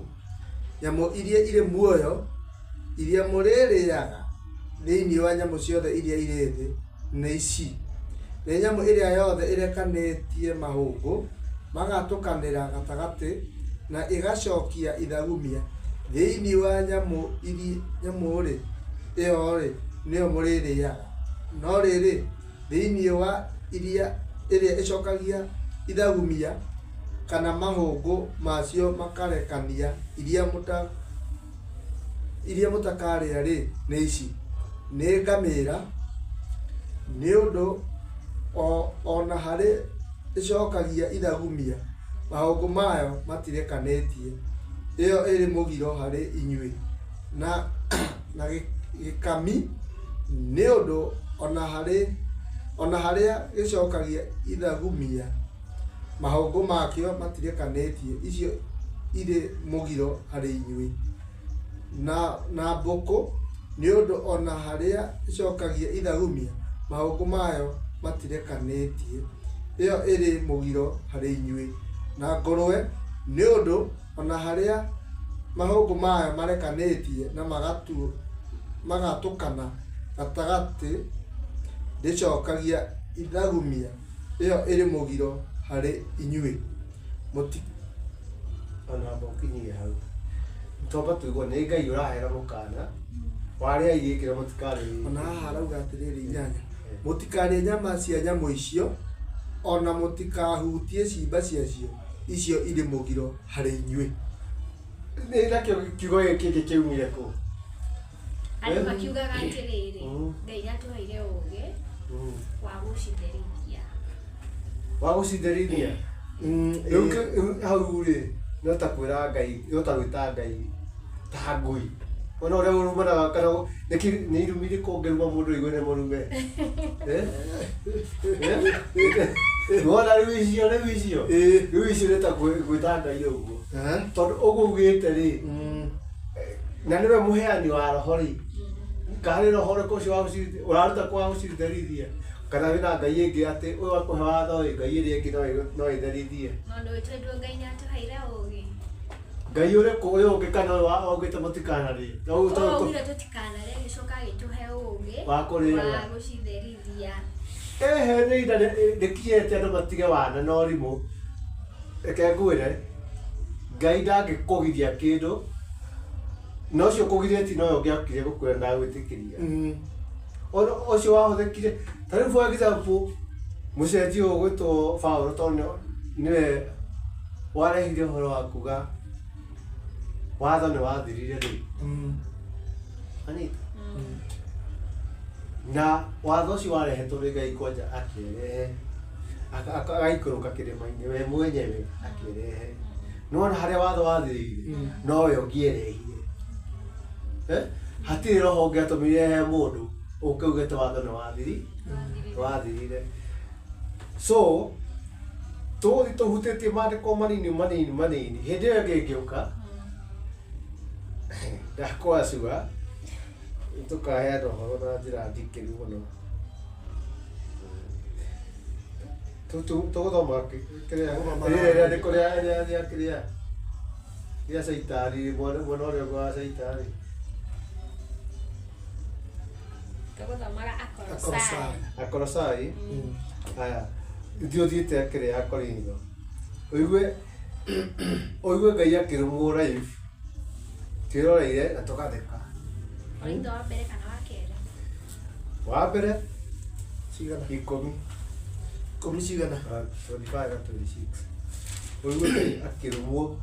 nyamũ iria irĩ muoyo iria mũrĩrĩaga thĩinĩ wa nyamũ ciothe iria irĩ thĩ nĩ ici: nĩ nyamũ ĩrĩa yothe ĩrekanĩtie mahũngũ magatũkanĩra gatagatĩ na ĩgacokia ithagumia thĩinĩ wa nyamũ nyamũ-rĩ, ĩyo-rĩ, nĩyo mũrĩrĩaga. No rĩrĩ, thĩinĩ wa iria ĩrĩa ĩcokagia ithagumia kana mahũngũ macio makarekania iria iria mũtakarĩa-rĩ, nĩ ici: nĩ ngamĩra, nĩ ũndũ o na harĩ ĩcokagia ithagumia, mahũngũ mayo matirekanĩtie, ĩyo ĩrĩ mũgiro harĩ inyuĩ, na gĩkami, nĩ ũndũ o na harĩa gĩcokagia ithagumia, mahũngũ makĩo matirekanĩtie, icio irĩ mũgiro harĩ inyuĩ. Na mbũkũ, nĩ ũndũ o na harĩa ĩcokagia ithagumia, mahũngũ mayo matirekanĩtie, ĩyo ĩrĩ mũgiro harĩ inyuĩ. Na ngũrwe, nĩ ũndũ o na harĩa mahũngũ mayo marekanĩtie na magatũkana gatagatĩ, ndĩcokagia ithagumia, ĩyo ĩrĩ mũgiro harĩ inyuĩ. Ona amba ũkinyie hau. Twamba tũigue nĩ Ngai ũrahera mũkana warĩa gĩkĩ na mũtikarĩe. Ona haha arauga atĩrĩrĩ inyanya, mũtikarĩe nyama cia nyamũ icio, ona mũtikahutie ciimba ciacio, icio irĩ mũgiro harĩ inyuĩ. Nĩ nakĩo kiugo gĩkĩ kĩngĩ kĩumire kũ? Andũ makiugaga atĩrĩrĩ, Ngai nĩatũheire ũgĩ wa gũcitherithia. Wa gũcitherithia? Rĩu hau rĩ, no ta kwĩra Ngai, no ta gwĩta Ngai ta ngui. Ona ũrĩa ũrumanaga kana nĩkĩ nĩ irumi irĩkũ ũngĩruma mũndũ ũigue nĩ mũrume? Wona rĩu icio rĩu icio rĩu icio nĩ ta gwĩta Ngai ũguo. Tondũ ũguo ugĩte rĩ, na nĩwe mũheani wa roho rĩ, karĩ roho ũrĩkũ ũcio wa ũraruta kwa gũcitherithia? Kana wĩna Ngai ĩngĩ atĩ ũyũ akũhe watho ĩ, Ngai ĩrĩa ĩngĩ no ĩtherithie? Mũndũ wĩtũ Ngai nĩatũheire ũgĩ. Ngai ũrĩkũ ũyũ ũngĩ kana ũyũ waugĩte mũtikanarĩe? Ũyũ augire tũtikanarĩe agĩcoka agĩtũhe ũgĩ Wa kũrĩaga. wa gũcitherithia. Ehe nĩ ihinda rĩkinyĩte andũ matige wana na ũrimũ. Reke ngwĩre, Ngai ndangĩkũgiria kĩndũ, na ũcio ũkũgirĩtie nowe ũngĩokire gũkwĩra ndagwĩtĩkĩria. Ũcio wahũthĩkire, ta rĩu for example, mũcenjia ũyũ ũgwĩtwo Paũlũ tondũ nĩwe Warehire ũhoro wa kuga watho nĩ wathirire rĩ. Anyita. Na watho ũcio warehetwo nĩ Ngai kwanja akĩrehe agaikũrũka kĩrĩma-inĩ we mwenyewe akĩrehe. Nĩwona harĩa watho wathirĩire nowe ũngĩerehire. Hatirĩ roho ũngĩatũmire he mũndũ ũke uge atĩ watho nĩ wathirire. So tũgũthiĩ tũhutĩtie maandĩko manini manini manini hĩndĩ ĩyo ĩngĩ ĩngĩũka ndakwacua tũkaheana ũhoro na njĩra ndikĩru mũno. Tũgũthoma kĩrĩa rĩrĩa rĩandĩko rĩa kĩrĩa rĩa caitani mwena ũrĩa ũngĩ wa caitani. Tũgũthomaga Akolosai. Akolosai. Haya, ithuĩ ũthiĩte kĩrĩa ya Korintho. Ũigue ũigue Ngai akĩrũmwo live twĩroreire na tũgatheka. Korintho wa mbere kana wa kerĩ? Wa mbere Cigana? 10. 10 cigana? 25 na 26. Ũigue Ngai akĩrũmwo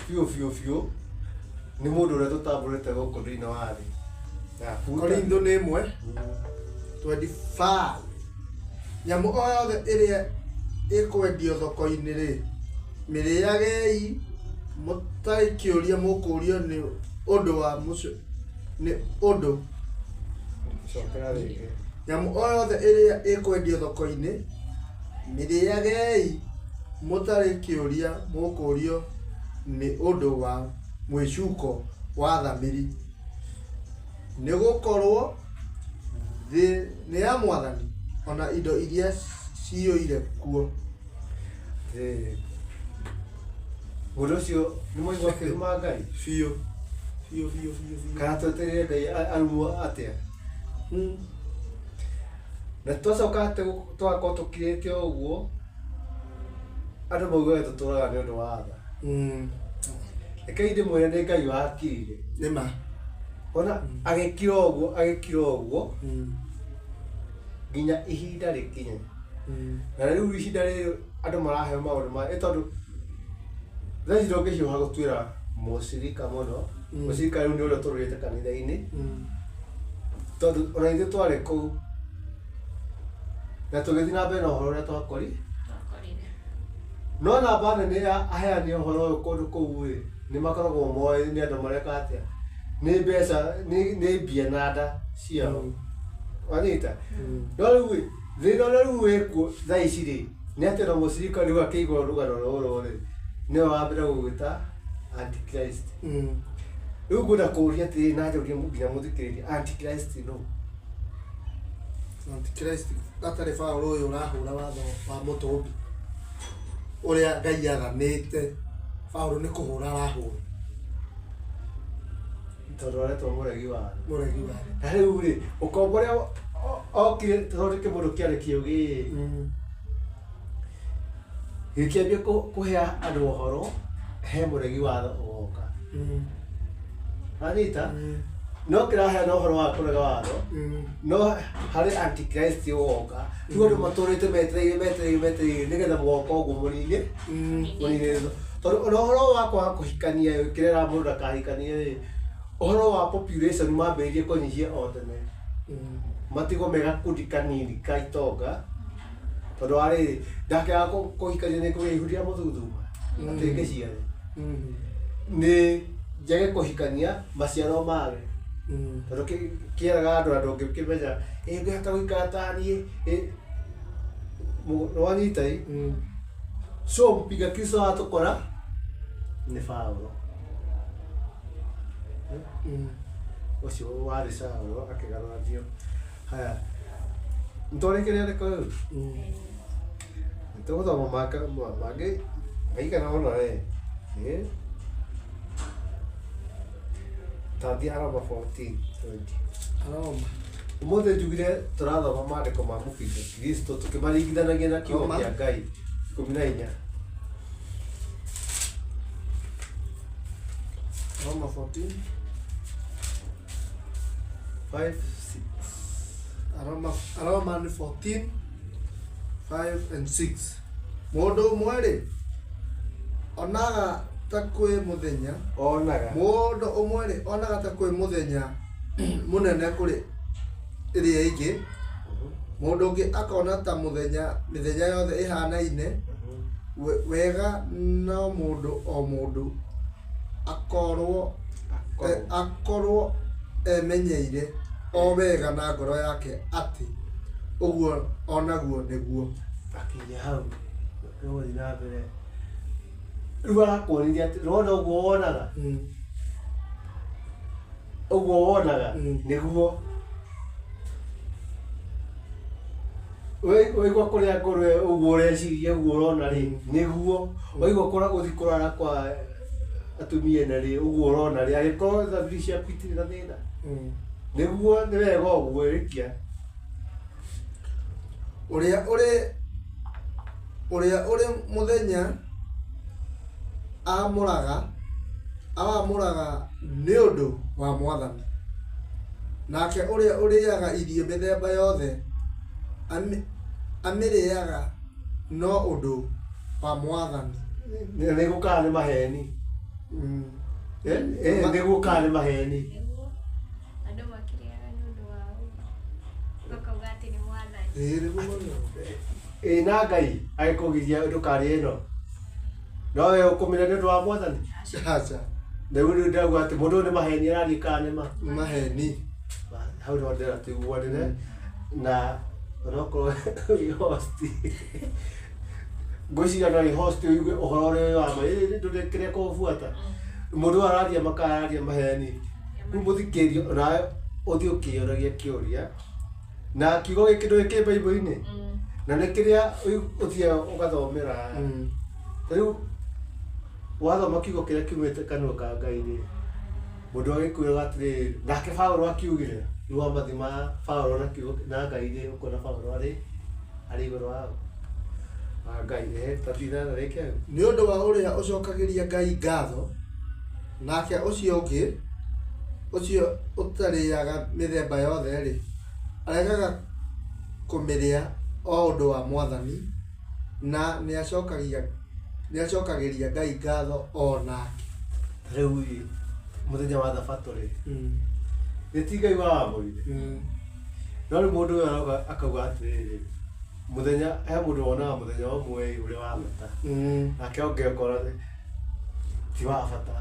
biũ biũ biũ nĩ mũndũ ũrĩa tũtambũrĩte gũkũ thĩinĩ wa thĩ. Korintho nĩ 1 25. Nyamũ o yothe ĩrĩa ĩkwendio thoko-inĩ rĩ, mĩrĩagei mũtarĩ kĩũria mũkũũrio nĩ ũndũ wa mũcio nĩ ũndũ. Cokera rĩngĩ. Nyamũ o yothe ĩrĩa ĩkwendio thoko-inĩ, mĩrĩagei mũtarĩ kĩũria mũkũũrio nĩ ũndũ wa mwĩcuko wa thamiri, nĩgũkorwo thĩ nĩ ya Mwathani ona indo iria ciyũire kuo. Mũndũ ũcio nĩ mũigua akĩruma Ngai? Biũ biũ biũ biũ biũ. Kana twetereire Ngai arumwo atĩa? Na twacoka atĩ tũgakorwo tũkirĩte o ũguo, andũ maugaga tũtũraga nĩ ũndũ wa tha. Rekei ndĩmwĩre nĩ Ngai wakirire. Nĩ ma. Ona agĩkira ũguo agĩkira ũguo nginya ihinda rĩkinye. Na rĩu ihinda rĩrĩ andũ maraheo maũndũ ma tondũ thaa ici ndũngĩhiũha gũtuĩra mũcirika mũno. Mũcirika rĩu nĩ ũrĩa tũrũrĩte kanitha-inĩ. Tondũ ona ithuĩ twarĩ kũu na tũgĩthiĩ na mbere na ũhoro ũrĩa twakorire. No namba nene ya aheani ũhoro ũyũ kũndũ kũu rĩ, nĩ makoragwo moĩ nĩ andũ mareka atĩa. Nĩ mbeca, nĩ mbia na nda ciao. Wanyita? No rĩu rĩ, thĩna ũrĩa rĩu wĩkuo thaa ici rĩ, nĩ atĩ ona mũcirika rĩu akĩigua rũgano rũrũ rĩ, nĩwe wa mbere gũgwĩta Antichrist. Rĩu ngwenda kũũria atĩrĩrĩ na njũrie nginya mũthikĩrĩria, Antichrist nũ? Antichrist gatarĩ Paũlũ ũyũ ũrahũra watho wa mũtũmbi ũrĩa Ngai athanĩte. Paũlũ nĩ kũhũra arahũra. Tondũ aretwo mũregi watho. Mũregi watho. Na rĩu rĩ, ũkombo ũrĩa okire tondũ kĩmũndũ kĩarĩ kĩũgĩ gĩkĩambia kũhe andũ ũhoro he mũregi watho ũgoka. Wanyita? No kĩraheana ũhoro wa kũrega watho, no harĩ Antichrist ũgoka. Rĩu andũ matũrĩte metereire metereire metereire nĩgetha mũgoka ũguo mũnine mũnine. Tondũ ona ũhoro wa kwaga kũhikania kĩrera mũndũ ndakahikanie rĩ, ũhoro wa population mambĩrĩirie kũnyihia o tene. Matigwo me gakundi kanini ka itonga tondũ wa rĩrĩ ndakĩaga kũhikania nĩ kũgĩa ihu rĩa mũthuthuma atĩ ngĩciare nĩ njage kũhikania maciaro mage tondũ kĩeraga andũ na ndũngĩkĩmenya ĩ ngĩhota gũikara ta niĩ nĩwanyita ĩ? So mpiga Kristo watũkora nĩ Paũlũ ũcio warĩ Saũlũ akĩgarũranio. Haya, nĩtwarĩkĩria rĩandĩko rĩu? Nĩtũgũthoma mangĩ maigana ũna we. Tathiĩ Aroma 14:20. Aroma. Ũmũthĩ njugire tũrathoma maandĩko ma mũbinga Kristo tũkĩmaringithanagia na kiugo kĩa Ngai 14. Roma 14 5 6. Aroma nĩ 14 5 and 6. Mũndũ ũmwe rĩ Onaga ta kwĩ mũthenya Onaga. Mũndũ ũmwe rĩ onaga ta kwĩ mũthenya mũnene kũrĩ ĩrĩa ĩngĩ, mũndũ ũngĩ akona ta mũthenya mĩthenya yothe ĩhanaine wega, no mũndũ o mũndũ akorwo akorwo emenyeire o wega na ngoro yake atĩ ũguo onaguo nĩguo. Akinya hau nĩgũthiĩ na mbere. Rĩu arakuonirie atĩ nĩwona ũguo wonaga, ũguo wonaga nĩguo. Waigua kũrĩa ngũrwe ũguo ũreciria ũguo ũrona rĩ nĩguo. Waigua gũthiĩ kũrara kwa atumia ena rĩ ũguo ũrona rĩ, angĩkorwo thamiri ciaku itirĩ na thĩna nĩguo, nĩ wega ũguo ĩrĩkia. Ũrĩa ũrĩ mũthenya awamũraga nĩ ũndũ wa Mwathani, nake ũrĩa ũrĩaga irio mĩthemba yothe amĩrĩaga no ũndũ wa Mwathani. Nĩguo kana nĩ maheni? Nĩguo kana nĩ maheni? Nĩguo. Andũ makĩrĩaga nĩ ũndũ wa makauga atĩ nĩ Mwathani. Ĩĩ nĩguo marugaga. Ĩ na Ngai agĩkũgiria ndũkarĩe ĩno, no we ũkũmĩrĩa nĩ ũndũ wa Mwathani? Aca. Rĩu rĩu ndĩrauga atĩ mũndũ ũyũ nĩ maheni araria kana nĩ ma? Nĩ maheni. Hau nĩho ndĩrenda tũiguanĩre na onokorwo wĩ host, ngwĩciria no wĩ host ũigue ũhoro ũrĩa wĩ wa ma. Ĩ ndũrĩ kĩrĩa kũbuata mũndũ ũyũ araria ma kana araria maheni. Rĩu mũthikĩrĩria onawe ũthiĩ ũkĩyũragia kĩũria, na kiugo gĩkĩ ndũĩ kĩ Bible-inĩ, na nĩ kĩrĩa ũthiaga ũgathomera. Rĩu wathoma kiugo kĩrĩa kiumĩte kanua ka Ngai rĩ, mũndũ agĩkwĩraga atĩrĩrĩ, nake Paũlũ akiugire. Rĩu wamathima Paũlũ na kiugo na Ngai rĩ, ũkona Paũlũ arĩ igũrũ wa Ngai. Tathina na rĩke hau. Nĩ ũndũ wa ũrĩa ũcokagĩria Ngai ngatho, nake ũcio ũngĩ ũcio ũtarĩaga mĩthemba yothe rĩ, aregaga kũmĩrĩa o ũndũ wa Mwathani, na nĩacokagĩria Ngai ngatho o nake. Rĩu ĩ, mũthenya wa Thabatũ rĩ, nĩ ti Ngai wawamũrire? No rĩu mũndũ ũyũ arauga akauga atĩrĩrĩ, mũthenya he mũndũ wonaga mũthenya ũmwe ũrĩ wa bata, nake ũngĩ akona ti wa bata,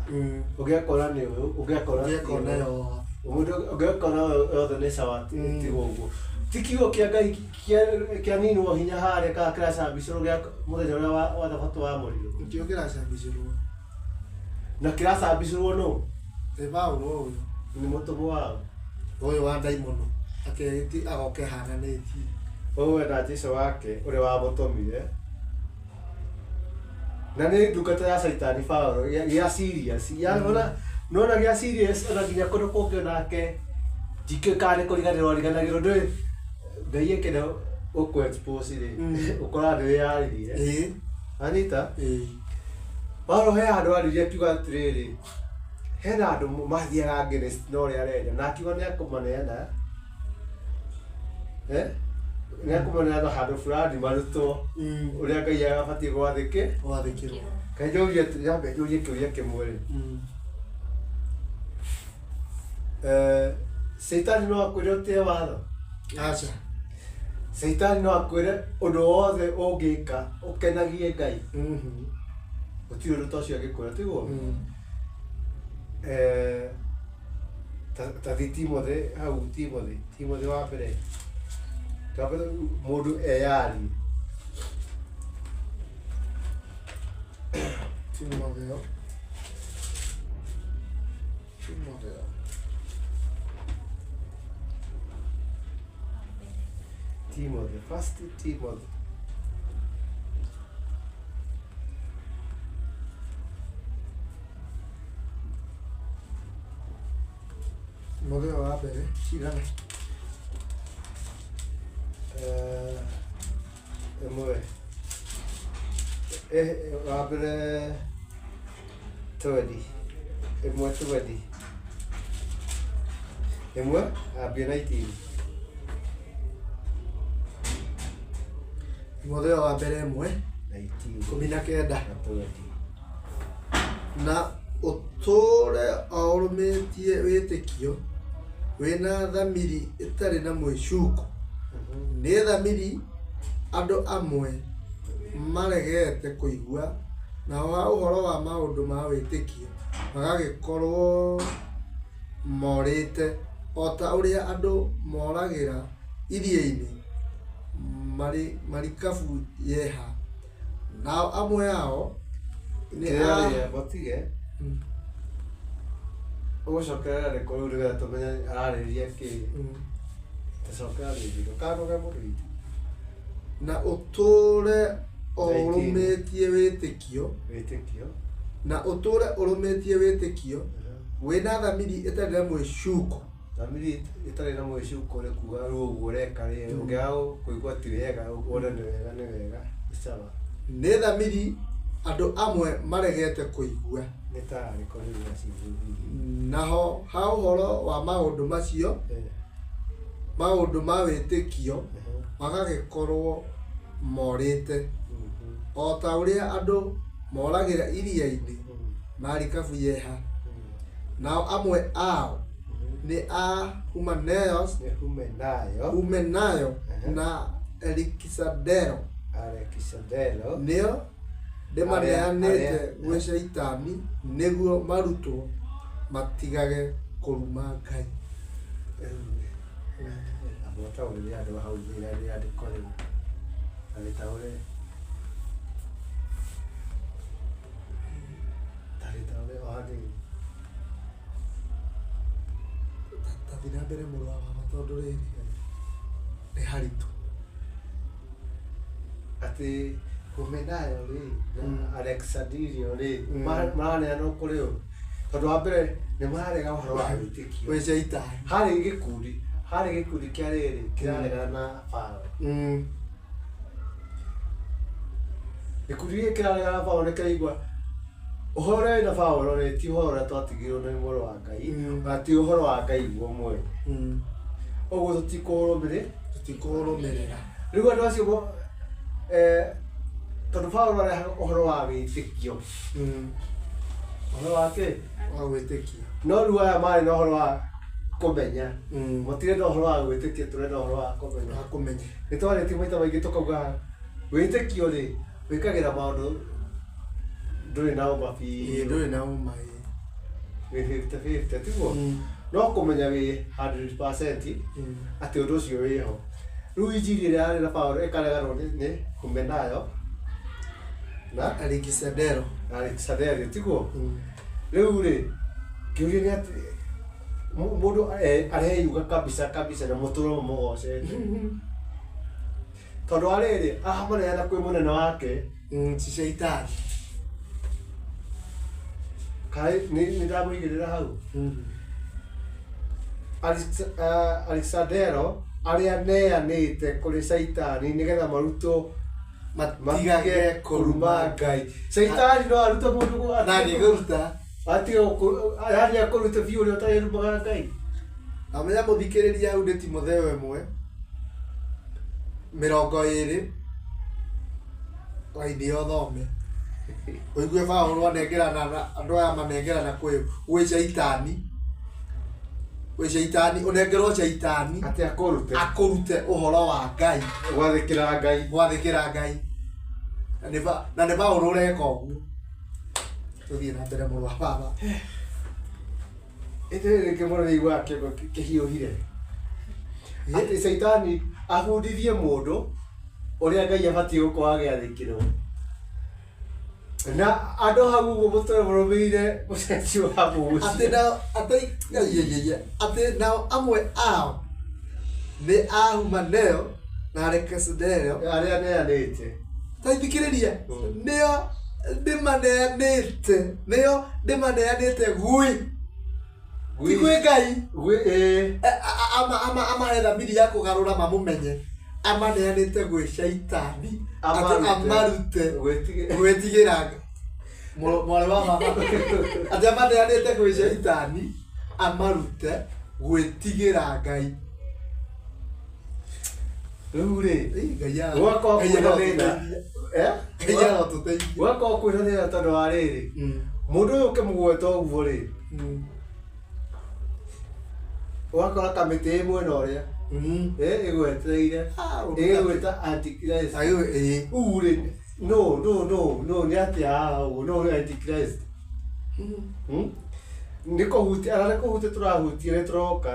ũngĩ akona nĩ ũyũ, ũngĩ akona ti Ũngĩ akona ũyũ. yothe. Mũndũ ũngĩ akona yothe nĩ sawa, tigwo ũguo. Ti kiugo kĩa Ngai kĩaninwo hinya harĩa kana kĩracambicĩrwo gĩa mũthenya ũrĩa wa Thabatũ wamũrirwo? Nĩkĩo kĩracambicĩrwo. Na kĩracambicĩrwo nũ? Nĩ Paũlũ ũyũ. Nĩ mũtũmwo wao. Ũyũ wa ndaimono akehĩti agoka ehananĩtie. Ũyũ wena Jesũ wake ũrĩa wamũtũmire. Na nĩ ndungata ya Caitani Paũlũ gĩa serious. Nĩwona gĩa serious ona nginya kũndũ kũngĩ onake ndikĩũĩ kana nĩ kũriganĩrwo ariganagĩrwo ndũĩ Ngai akĩenda gũkũ expose rĩ, ũkoraga nĩ wĩyaririe. Anita? Paũlũ he handũ aririe akiuga atĩrĩrĩ, hena andũ mathiaga against na ũrĩa arenda, na akiuga nĩ akũmaneana, nĩ akũmaneana handũ fulani marutwo ũrĩa Ngai abatiĩ gwathĩkĩrwo. Kaĩ njũrie nyambe njũrie kĩũria kĩmwe rĩ, Caitani no akwĩre ũtĩe watho? Aca. Caitani no akwĩre ũndũ wothe ũngĩka ũkenagie Ngai? Gũtirĩ ũndũ ta ũcio angĩkwĩra, tiguo? Ta thi Timothy hau, Timothy wa mbere, mũndũ eyarie. Timotheo. Timothy, first Timothy. Timotheo wa mbere cigana? Ĩmwe. Wa mbere twendi. Ĩmwe twendi. Ĩmwe ambia 19. Timotheo wa mbere ĩmwe 19. 19. Na twendi. Na ũtũũre o ũrũmĩtie wĩtĩkio, wĩna thamiri ĩtarĩ na mwĩcuko. Nĩ thamiri andũ amwe maregete kũigua, naho ha ũhoro wa maũndũ ma wĩtĩkio magagĩkorwo morĩte, o ta ũrĩa andũ moragĩra iria-inĩ marikabu yeha. Nao amwe ao nĩ a Kĩrĩa mũtige ũgũcokerera rĩkũ rĩu nĩgetha tũmenye ararĩrĩria kĩ. Tũcokera rĩngĩ ndũkanoge mũndũ witũ. Na ũtũũre o 19. ũrũmĩtie wĩtĩkio, Wĩtĩkio. na ũtũũre ũrũmĩtie wĩtĩkio, wĩna thamiri ĩtarĩ na mwĩcuko. Thamiri ĩtarĩ na mwĩcuko nĩ kuga rĩu ũguo ũreka rĩ, ũngĩaga kũigua ti wega, wone nĩ wega nĩ wega, nĩ sawa. Nĩ thamiri andũ amwe maregete kũigua. Nĩ ta arĩkũ rĩu gacithuthuria? Naho ha ũhoro wa maũndũ macio, maũndũ ma wĩtĩkio, magagĩkorwo morĩte, o ta ũrĩa andũ moragĩra iria-inĩ marikabu yeha. Nao amwe ao nĩ a Humenayo, Nĩ Humenayo, Humenayo na Elikisandero, Alekisandero, nĩo ndĩmaneanĩte Arĩa- gwĩ Shaitani nĩguo marutwo matigage kũruma Ngai. Amba ũtaũrĩre andũ hau rĩandĩko rĩu. Tarĩtaũre. Tarĩtaũre o hanini. Tathiĩ na mbere mũrũ wa baba tondũ rĩrĩ nĩ haritũ. Atĩ Humenayo rĩ na Alexandrio rĩ maraneanwo kũrĩ ũ? Tondũ wa mbere nĩ mararega ũhoro wa wĩtĩkio. Gwĩ Shaitani. Harĩ gĩkundi, harĩ gĩkundi kĩa rĩrĩ kĩraregana na Paũlũ. Gĩkundi gĩkĩ kĩraregana na Paũlũ nĩ kĩraigua ũhoro ũrĩa wĩna Paũlũ rĩ ti ũhoro ũrĩa twatigĩirwo nĩ mũrũ wa Ngai, na ti ũhoro wa Ngai guo mwene. Ũguo tũtikũũrũmĩrĩra. Tũtikũũrũmĩrĩra. Rĩu andũ acio tondũ Paũlũ arehaga ũhoro wa wĩtĩkio. Ũhoro wa kĩ? Wa gwĩtĩkia. No rĩu aya marĩ na ũhoro wa kũmenya. Matirenda ũhoro wa gwĩtĩkia, tũrenda ũhoro wa kũmenya. Wa kũmenya. Nĩ twarĩtie maita maingĩ tũkauga wĩtĩkio rĩ wĩkagĩra maũndũ ndũrĩ na ũma Ĩĩ biũ. ndũrĩ na ũma ĩĩ. Wĩ 50-50 tiguo? No kũmenya wĩ 100% atĩ ũndũ ũcio wĩho. Rĩu injiri ĩrĩa yarĩ na Paũlũ ĩkareganwo nĩ Humenayo na Alekisandero. Alekisandero tiguo? Rĩu rĩ kĩũria nĩ atĩ mũndũ areyuga kabisa kabisa na mũtũrwo mũgocete. Tondũ wa rĩrĩ aramũneana kwĩ mũnene wake. Ti Shaitani. Kaĩ nĩ ndamũigĩrĩra hau. Alexandero arĩa neanĩte kũrĩ Shaitani nĩgetha marutwo Matigage kũruma Ngai. Shaitani no arute mũndũ Na angĩkũruta. atige yaani akũrute biũ ũrĩa ũtarĩrumaga Ngai. Amenya mũthikĩrĩria hau nĩ Timotheo ĩmwe mĩrongo ĩrĩ raini ĩyo ũthome ũigue Paũlũ anengerana na andũ aya manengerana gwĩ Shaitani, gwĩ Shaitani ũnengerwo Shaitani Atĩ akũrute akũrute ũhoro wa Ngai, gwathĩkĩra Ngai. gwathĩkĩra Ngai. Na nĩ Paũlũ ũreka ũguo. Tũthiĩ na mbere mũrũ wa baba. Ĩndĩ rĩngĩ mũndũ nĩ aiguaga kĩongo kĩhiũhire. Atĩ Shaitani abundithie mũndũ ũrĩa Ngai abatiĩ gũkorwo agĩathĩkĩrwo. Na andũ hau ũguo mũtũre mũrũmĩrĩire mũcenjio wa mũciĩ. Atĩ nao atĩ atĩ nao amwe ao nĩ a Humaneo na Alekisandero Arĩa neanĩte. Ta thikĩrĩria, nĩo ndĩmaneanĩte, nĩo ndĩmaneanĩte gwĩ ti gwĩ Ngai. Gwĩ ĩĩ. Amahe thamiri ya kũgarũra mamũmenye, amaneanĩte gwĩ Shaitani atĩ amarute gwĩtigĩra mwarĩ wa baba. Atĩ amaneanĩte gwĩ Shaitani amarute gwĩtigĩra Ngai. Rĩu rĩ Ngai gwakorwo kwĩna thĩna. Ngai arotũteithia. Gwakorwo kwĩna thĩna tondũ wa rĩrĩ Mũndũ ũyũ ũkĩmũgweta ũguo rĩ, ũgakora kamĩtĩ ĩ mwena ũrĩa ĩgwetereire ĩgwĩta antichrist. Rĩu rĩ, no no no no nĩ atĩa haha ũguo, no nĩ antichrist. Nĩ kũhutia ara nĩ kũhutia tũrahutia nĩ tũroka.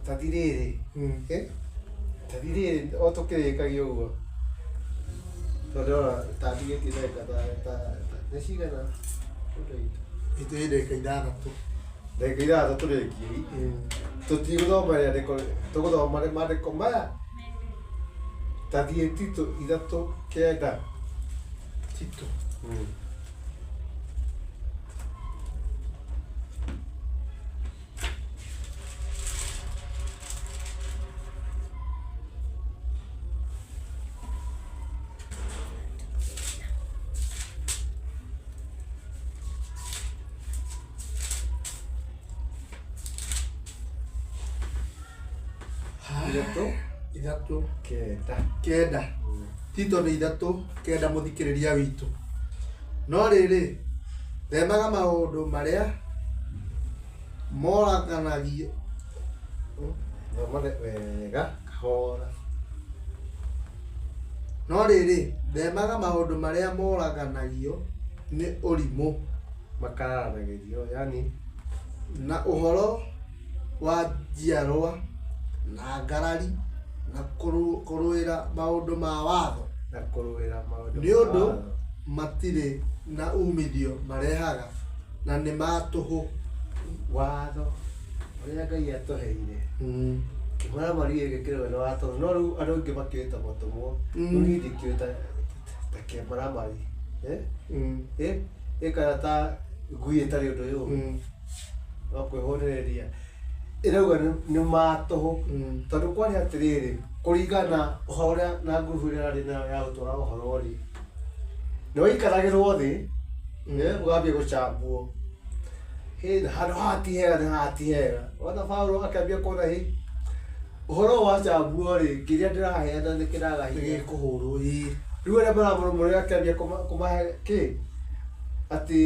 Ta thirĩrĩ ta thirĩrĩ o tũkĩrĩkagia ũguo tondũ ndĩrona ta ndigĩtie ndagĩka ta nĩ cigana itũ ĩ ndagĩka ithathatũ. Ndagĩka ithathatũ tũrĩkie. Tũtigũthoma rĩandĩko, tũgũthoma maandĩko maya ta thiĩ Tito 3:9. Tito 3:9. Tito nĩ 3:9 mũthikĩrĩria witũ. No rĩrĩ, themaga maũndũ marĩa moraganagio. Thoma wega kahora. No rĩrĩ, themaga maũndũ marĩa moraganagio nĩ ũrimũ Makararanagĩrio, yani na ũhoro wa njiarwa na ngarari na kũrũĩra maũndũ ma watho. Na kũrũĩra maũndũ nĩ ũndũ matirĩ na umithio marehaga na nĩ ma tũhũ. Watho ũrĩa Ngai atũheire kĩmaramari gĩkĩrwo nĩ wa tũhũ, no rĩu andũ aingĩ makĩũĩ ta mũtũmwo, rĩu niĩ ndikĩũĩ ta kĩmaramari ĩkana ta ngui ĩtarĩ ũndũ yũĩ no kwĩhũnĩrĩria ĩrauga nĩ ma tũhũ. Tondũ kwarĩ atĩrĩrĩ, kũringana ũhoro ũrĩa na ngurubu ĩrĩa arĩ nayo ya gũtwara ũhoro rĩ, nĩ waikaragĩrwo thĩ ũgambia gũcambwo handũ haha ti hega na haha ti hega. Wona Paũlũ akĩambia kuona hĩ ũhoro ũyũ wacambwo rĩ, kĩrĩa ndĩraheana nĩ kĩraga hinya gĩkũhũrwo. Rĩu arĩa maramũrũmĩrĩra akĩambia kũmahe kĩ atĩ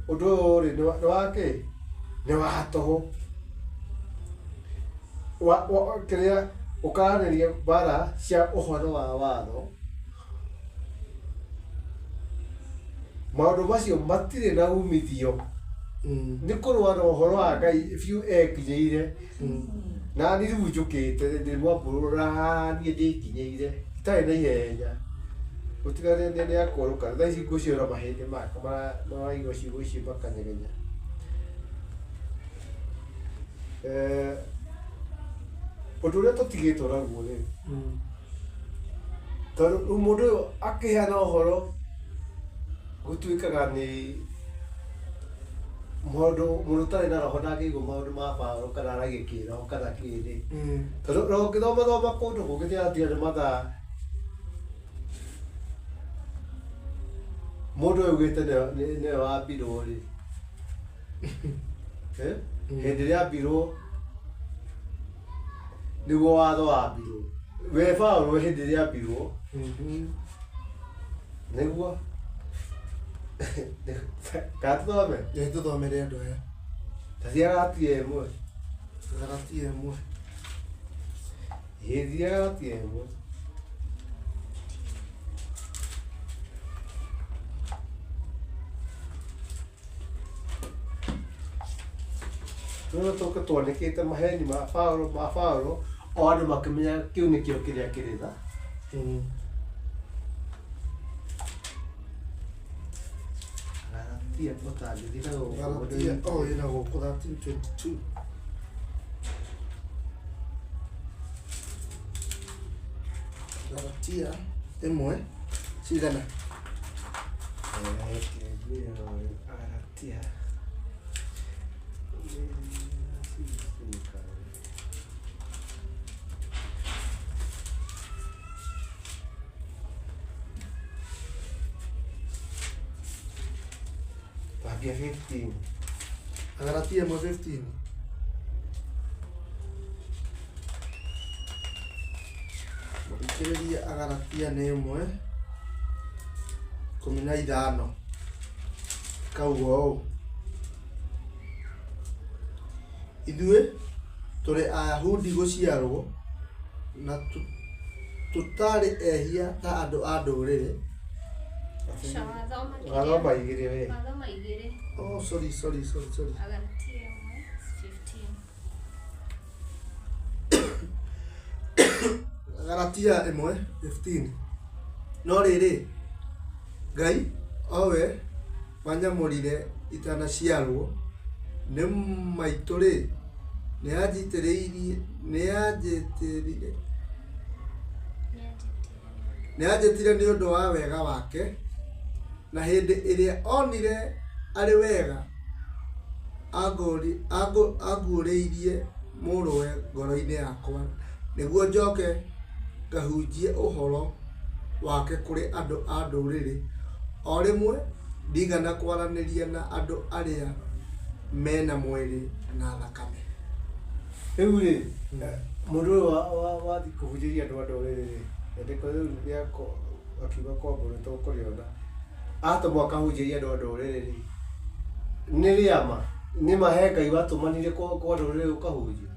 ũndũ ũyũ rĩ nĩ wa kĩ, nĩ wa tũhũ. Kĩrĩa ũkaranĩria mbara cia ũhoro wa watho, maũndũ macio matirĩ na umithio. Nĩ kũrũa na ũhoro wa Ngai biũ ekinyĩire. Na niĩ rĩu njũkĩte ndĩ mwambũrũra niĩ ndĩkinyĩire itarĩ na ihenya gũtigane nĩ akũrũka. Thaa ici ngũciora mahĩndĩ makwa maraigua ciugo icio makanyegenya. Ũndũ ũrĩa tũtigĩtwo naguo rĩ, tondũ rĩu mũndũ ũyũ akĩheana ũhoro gũtuĩkaga nĩ mũndũ ũtarĩ na roho ndangĩigua maũndũ ma Paũlũ kana aragia kĩroho kana kĩrĩ. Tondũ ũngĩthomathoma kũndũ kũngĩ tiga nĩ mathaa, mũndũ ũyũ augĩte nĩwe wambirwo rĩ, hĩndĩ ĩrĩa ambirwo nĩguo watho wambirwo. We Paũlũ hĩndĩ ĩrĩa ambirwo nĩguo kana tũthome? Tũthomere andũ aya. Ta thiĩ Galatia 1. Galatia 1. Ĩĩ thiĩ Galatia 1. Tũrĩa tũke twanĩkĩte maheni ma Paũlũ o andũ makĩmenya kĩu nĩkĩo kĩrĩa kĩrĩ tha. Galatia ũtangĩthiĩ na gũkũ. Galatia o ĩna gũkũ 13:22. Galatia 1 cigana? Galatia Tambia 15. Galatia 1:15. Mũthikĩrĩria Agalatia nĩ 1:15 kauga ũũ, ithuĩ tũrĩ Ayahudi gũciarwo na tũtarĩ ehia ta andũ a ndũrĩrĩ. Aca, wathoma kĩrĩa? Wathoma igĩrĩ we. Wathoma igĩrĩ. Oh, sorry, sorry, sorry, sorry. Agalatia 1:15. Galatia 1:15. No rĩrĩ, Ngai owe wanyamũrire itanaciarwo nĩ maitũ-rĩ, nĩanjĩtire nĩ ũndũ wa wega wake, na hĩndĩ ĩrĩa onire arĩ wega anguũrĩirie mũrũwe ngoro-inĩ yakwa, nĩguo njoke ngahunjie ũhoro wake kũrĩ andũ a ndũrĩrĩ. O rĩmwe ndigana kwaranĩria na andũ arĩa mena mwĩrĩ na thakame. Rĩu rĩ, mũndũ ũyũ wathiĩ kũhunjĩria andũ a ndũrĩrĩ rĩ, rĩandĩko rĩu rĩa akiuga kwambwo nĩ tũkũrĩona. Atũmwo akahunjĩrie andũ a ndũrĩrĩ rĩ, nĩ rĩama, nĩ ma he Ngai watũmanire kwa ndũrĩrĩ ũkahunjia?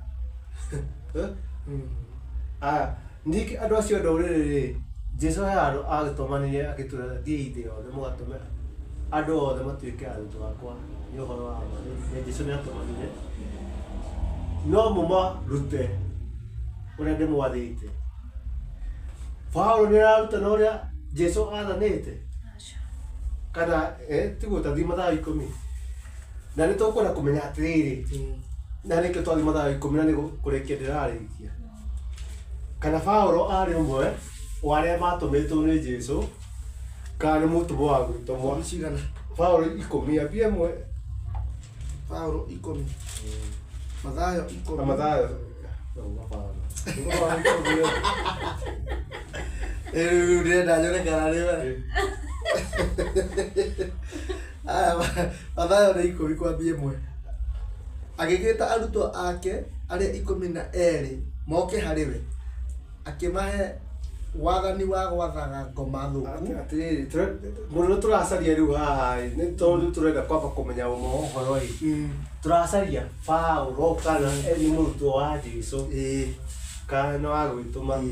Aya, ningĩ andũ acio a ndũrĩrĩ rĩ, Jesũ he handũ agĩtũmanire agĩtwĩra thiĩi thĩ yothe mũgatũme andũ othe matuĩke arutwo akwa nĩ ũhoro wa ma. Nĩ Jesũ nĩ atũmanire no mũmarute ũrĩa ndĩmwathĩte. Paũlũ nĩ ararutana ũrĩa Jesũ athanĩte kana tiguo ta thiĩ Mathayo 10. Na nĩ tũkwenda kũmenya atĩrĩrĩ, na nĩkĩo twathiĩ Mathayo 10 na nĩ kũrĩkia ndĩrarĩkia. Kana Paũlũ arĩ ũmwe wa arĩa matũmĩtwo nĩ Jesũ, kana nĩ mũtũmwo wa gwĩtũmwo. Cigana? Paũlũ 10, ambia 1. Paũlũ 10. Mathayo 10. Na Mathayo. Rĩu ndĩrenda nyone kana nĩ we. Aya, Mathayo nĩ 10 kwambia 1. Agĩgĩta arutwo ake arĩa 12 moke harĩ we, akĩmahe wathani wa gwathaga ngoma thũku. Atĩrĩrĩ, mũndũ ũrĩa tũracaria rĩu haha ĩ, nĩ tondũ tũrenda kwamba kũmenya ũma wa ũhoro ĩ. Tũracaria Paũlũ kana nĩ mũrutwo wa Jesũ, kana nĩ wa gwĩtũma.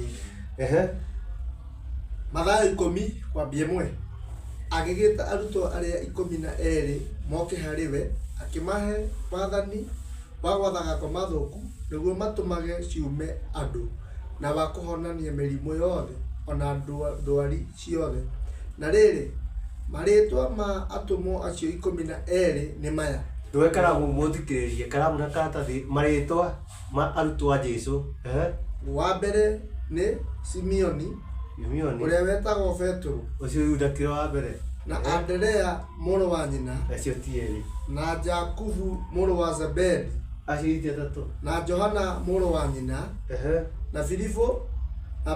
Mathayo 10 kwambia 1. Agĩgĩta arutwo arĩa 12 moke harĩ we, akĩmahe wathani wa gwathaga ngoma thũku, nĩguo matũmage ciume andũ, na wa kũhonania mĩrimũ yothe ona ndwari ciothe. Na rĩrĩ, marĩĩtwa ma atũmwo acio 12 nĩ maya. Ndũe karamu mũthikĩrĩrie, karamu na karatathi, marĩĩtwa ma arutwo a Jesũ. Wa mbere nĩ Simeoni, ũrĩa wetagwo Petero, ũcio Yuda kĩro wa mbere, na Anderea mũrũ wa nyina, acio ti erĩ, na Jakubu mũrũ wa Zebedi, acio ti atatũ, na Johana mũrũ wa nyina, na Filipo na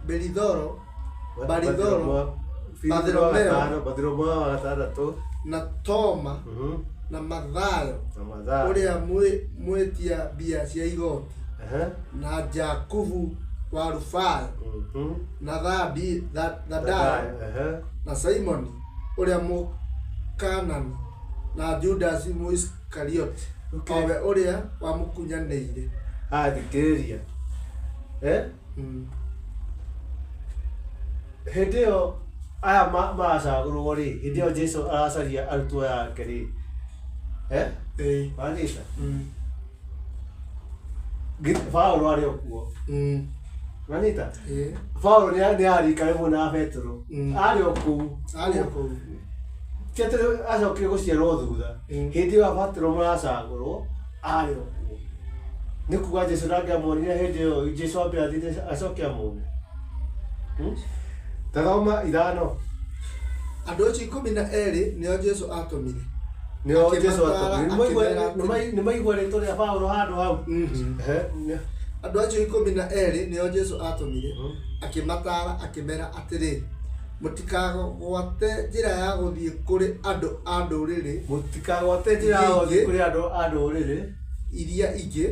Belithoro, Bartholomayo wa gatandatũ, na Toma, na Mathayo ũrĩa mwĩtia mbia cia igoti, na Jakubu wa Rufayo, na Thadayo, na Simoni ũrĩa Mũkanani, na Judas Mũisikarioti, owe ũrĩa wamũkunyanĩire. Athikĩrĩria. Hĩndĩ ĩyo aya maracagũrwo rĩ, hĩndĩ ĩyo Jesũ aracaria arutwo ake rĩ, wanyita? Paũlũ arĩ o kuo. Wanyita? Paũlũ nĩ arika rĩmwe na Petero. Arĩ o kũu. Arĩ o kũu. Ti atĩ acokire gũciarwo thutha. Hĩndĩ ĩyo Petero maracagũrwo, arĩ o kuo. Nĩ kuga Jesũ ndangĩamuonire hĩndĩ ĩyo, Jesũ ambe athiĩ acoke amuone. Tathoma 5. Andũ acio 12 nĩo Jesũ atũmire. Nĩo Jesũ atũmire. Nĩ maigua rĩtwa rĩa Paũlũ handũ hau. Andũ acio 12 nĩo Jesũ atũmire, akĩmataara akĩmera atĩrĩ, mũtikagwate njĩra ya gũthiĩ kũrĩ andũ a ndũrĩrĩ, mũtikagwate njĩra ya gũthiĩ kũrĩ andũ a ndũrĩrĩ iria ingĩ,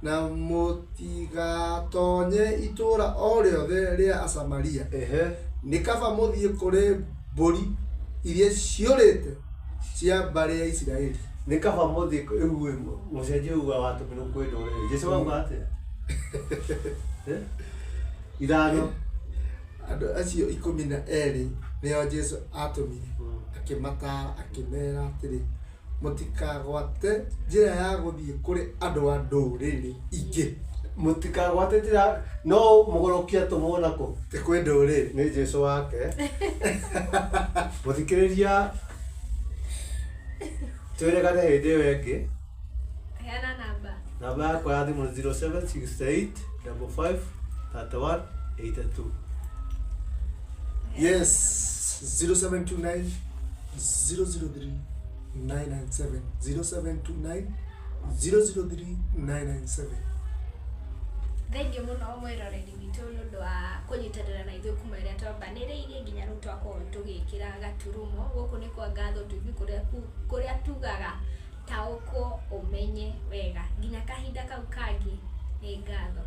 Na mũtigatonye itũũra o rĩothe rĩa Asamaria. Ehe. Nĩ kaba mũthiĩ kũrĩ mbũri iria ciũrĩte cia mbarĩ ya Isiraeli. Nĩ kaba mũthiĩ rĩu mũcenjie uga watũmirwo kwĩ ndũrĩrĩ. Jesu auga atĩa? Eh? Ithano. Andũ acio 12 nĩo Jesũ aatũmire, akĩmataara akĩmeera atĩrĩ, mũtikagwate njĩra ya gũthiĩ kũrĩ andũ a ndũrĩrĩ ingĩ. Mũtikagwate njĩra no mũgũrũki atũmwo nakũ? Ti kwĩ ndũrĩrĩ. Nĩ Jesu wake. Mũthikĩrĩria twĩrĩgane hĩndĩ ĩyo ĩngĩ. Heana namba. Namba yakwa ya thimũ nĩ 0768 55 31 82. Yes, 0729 003 997 0729 003 997. Thengiũ mũno mwĩroreri witũ nĩ ũndũ wa kũnyitanĩra na ithuĩ kuma ĩrĩa twambanĩrĩirie nginya rĩu twakorwo tũgĩkĩra gaturumo. Gũkũ nĩ kwa Ngatho TV kũrĩa tugaga taũkwo ũmenye wega. Nginya kahinda kau kangĩ, nĩ ngatho.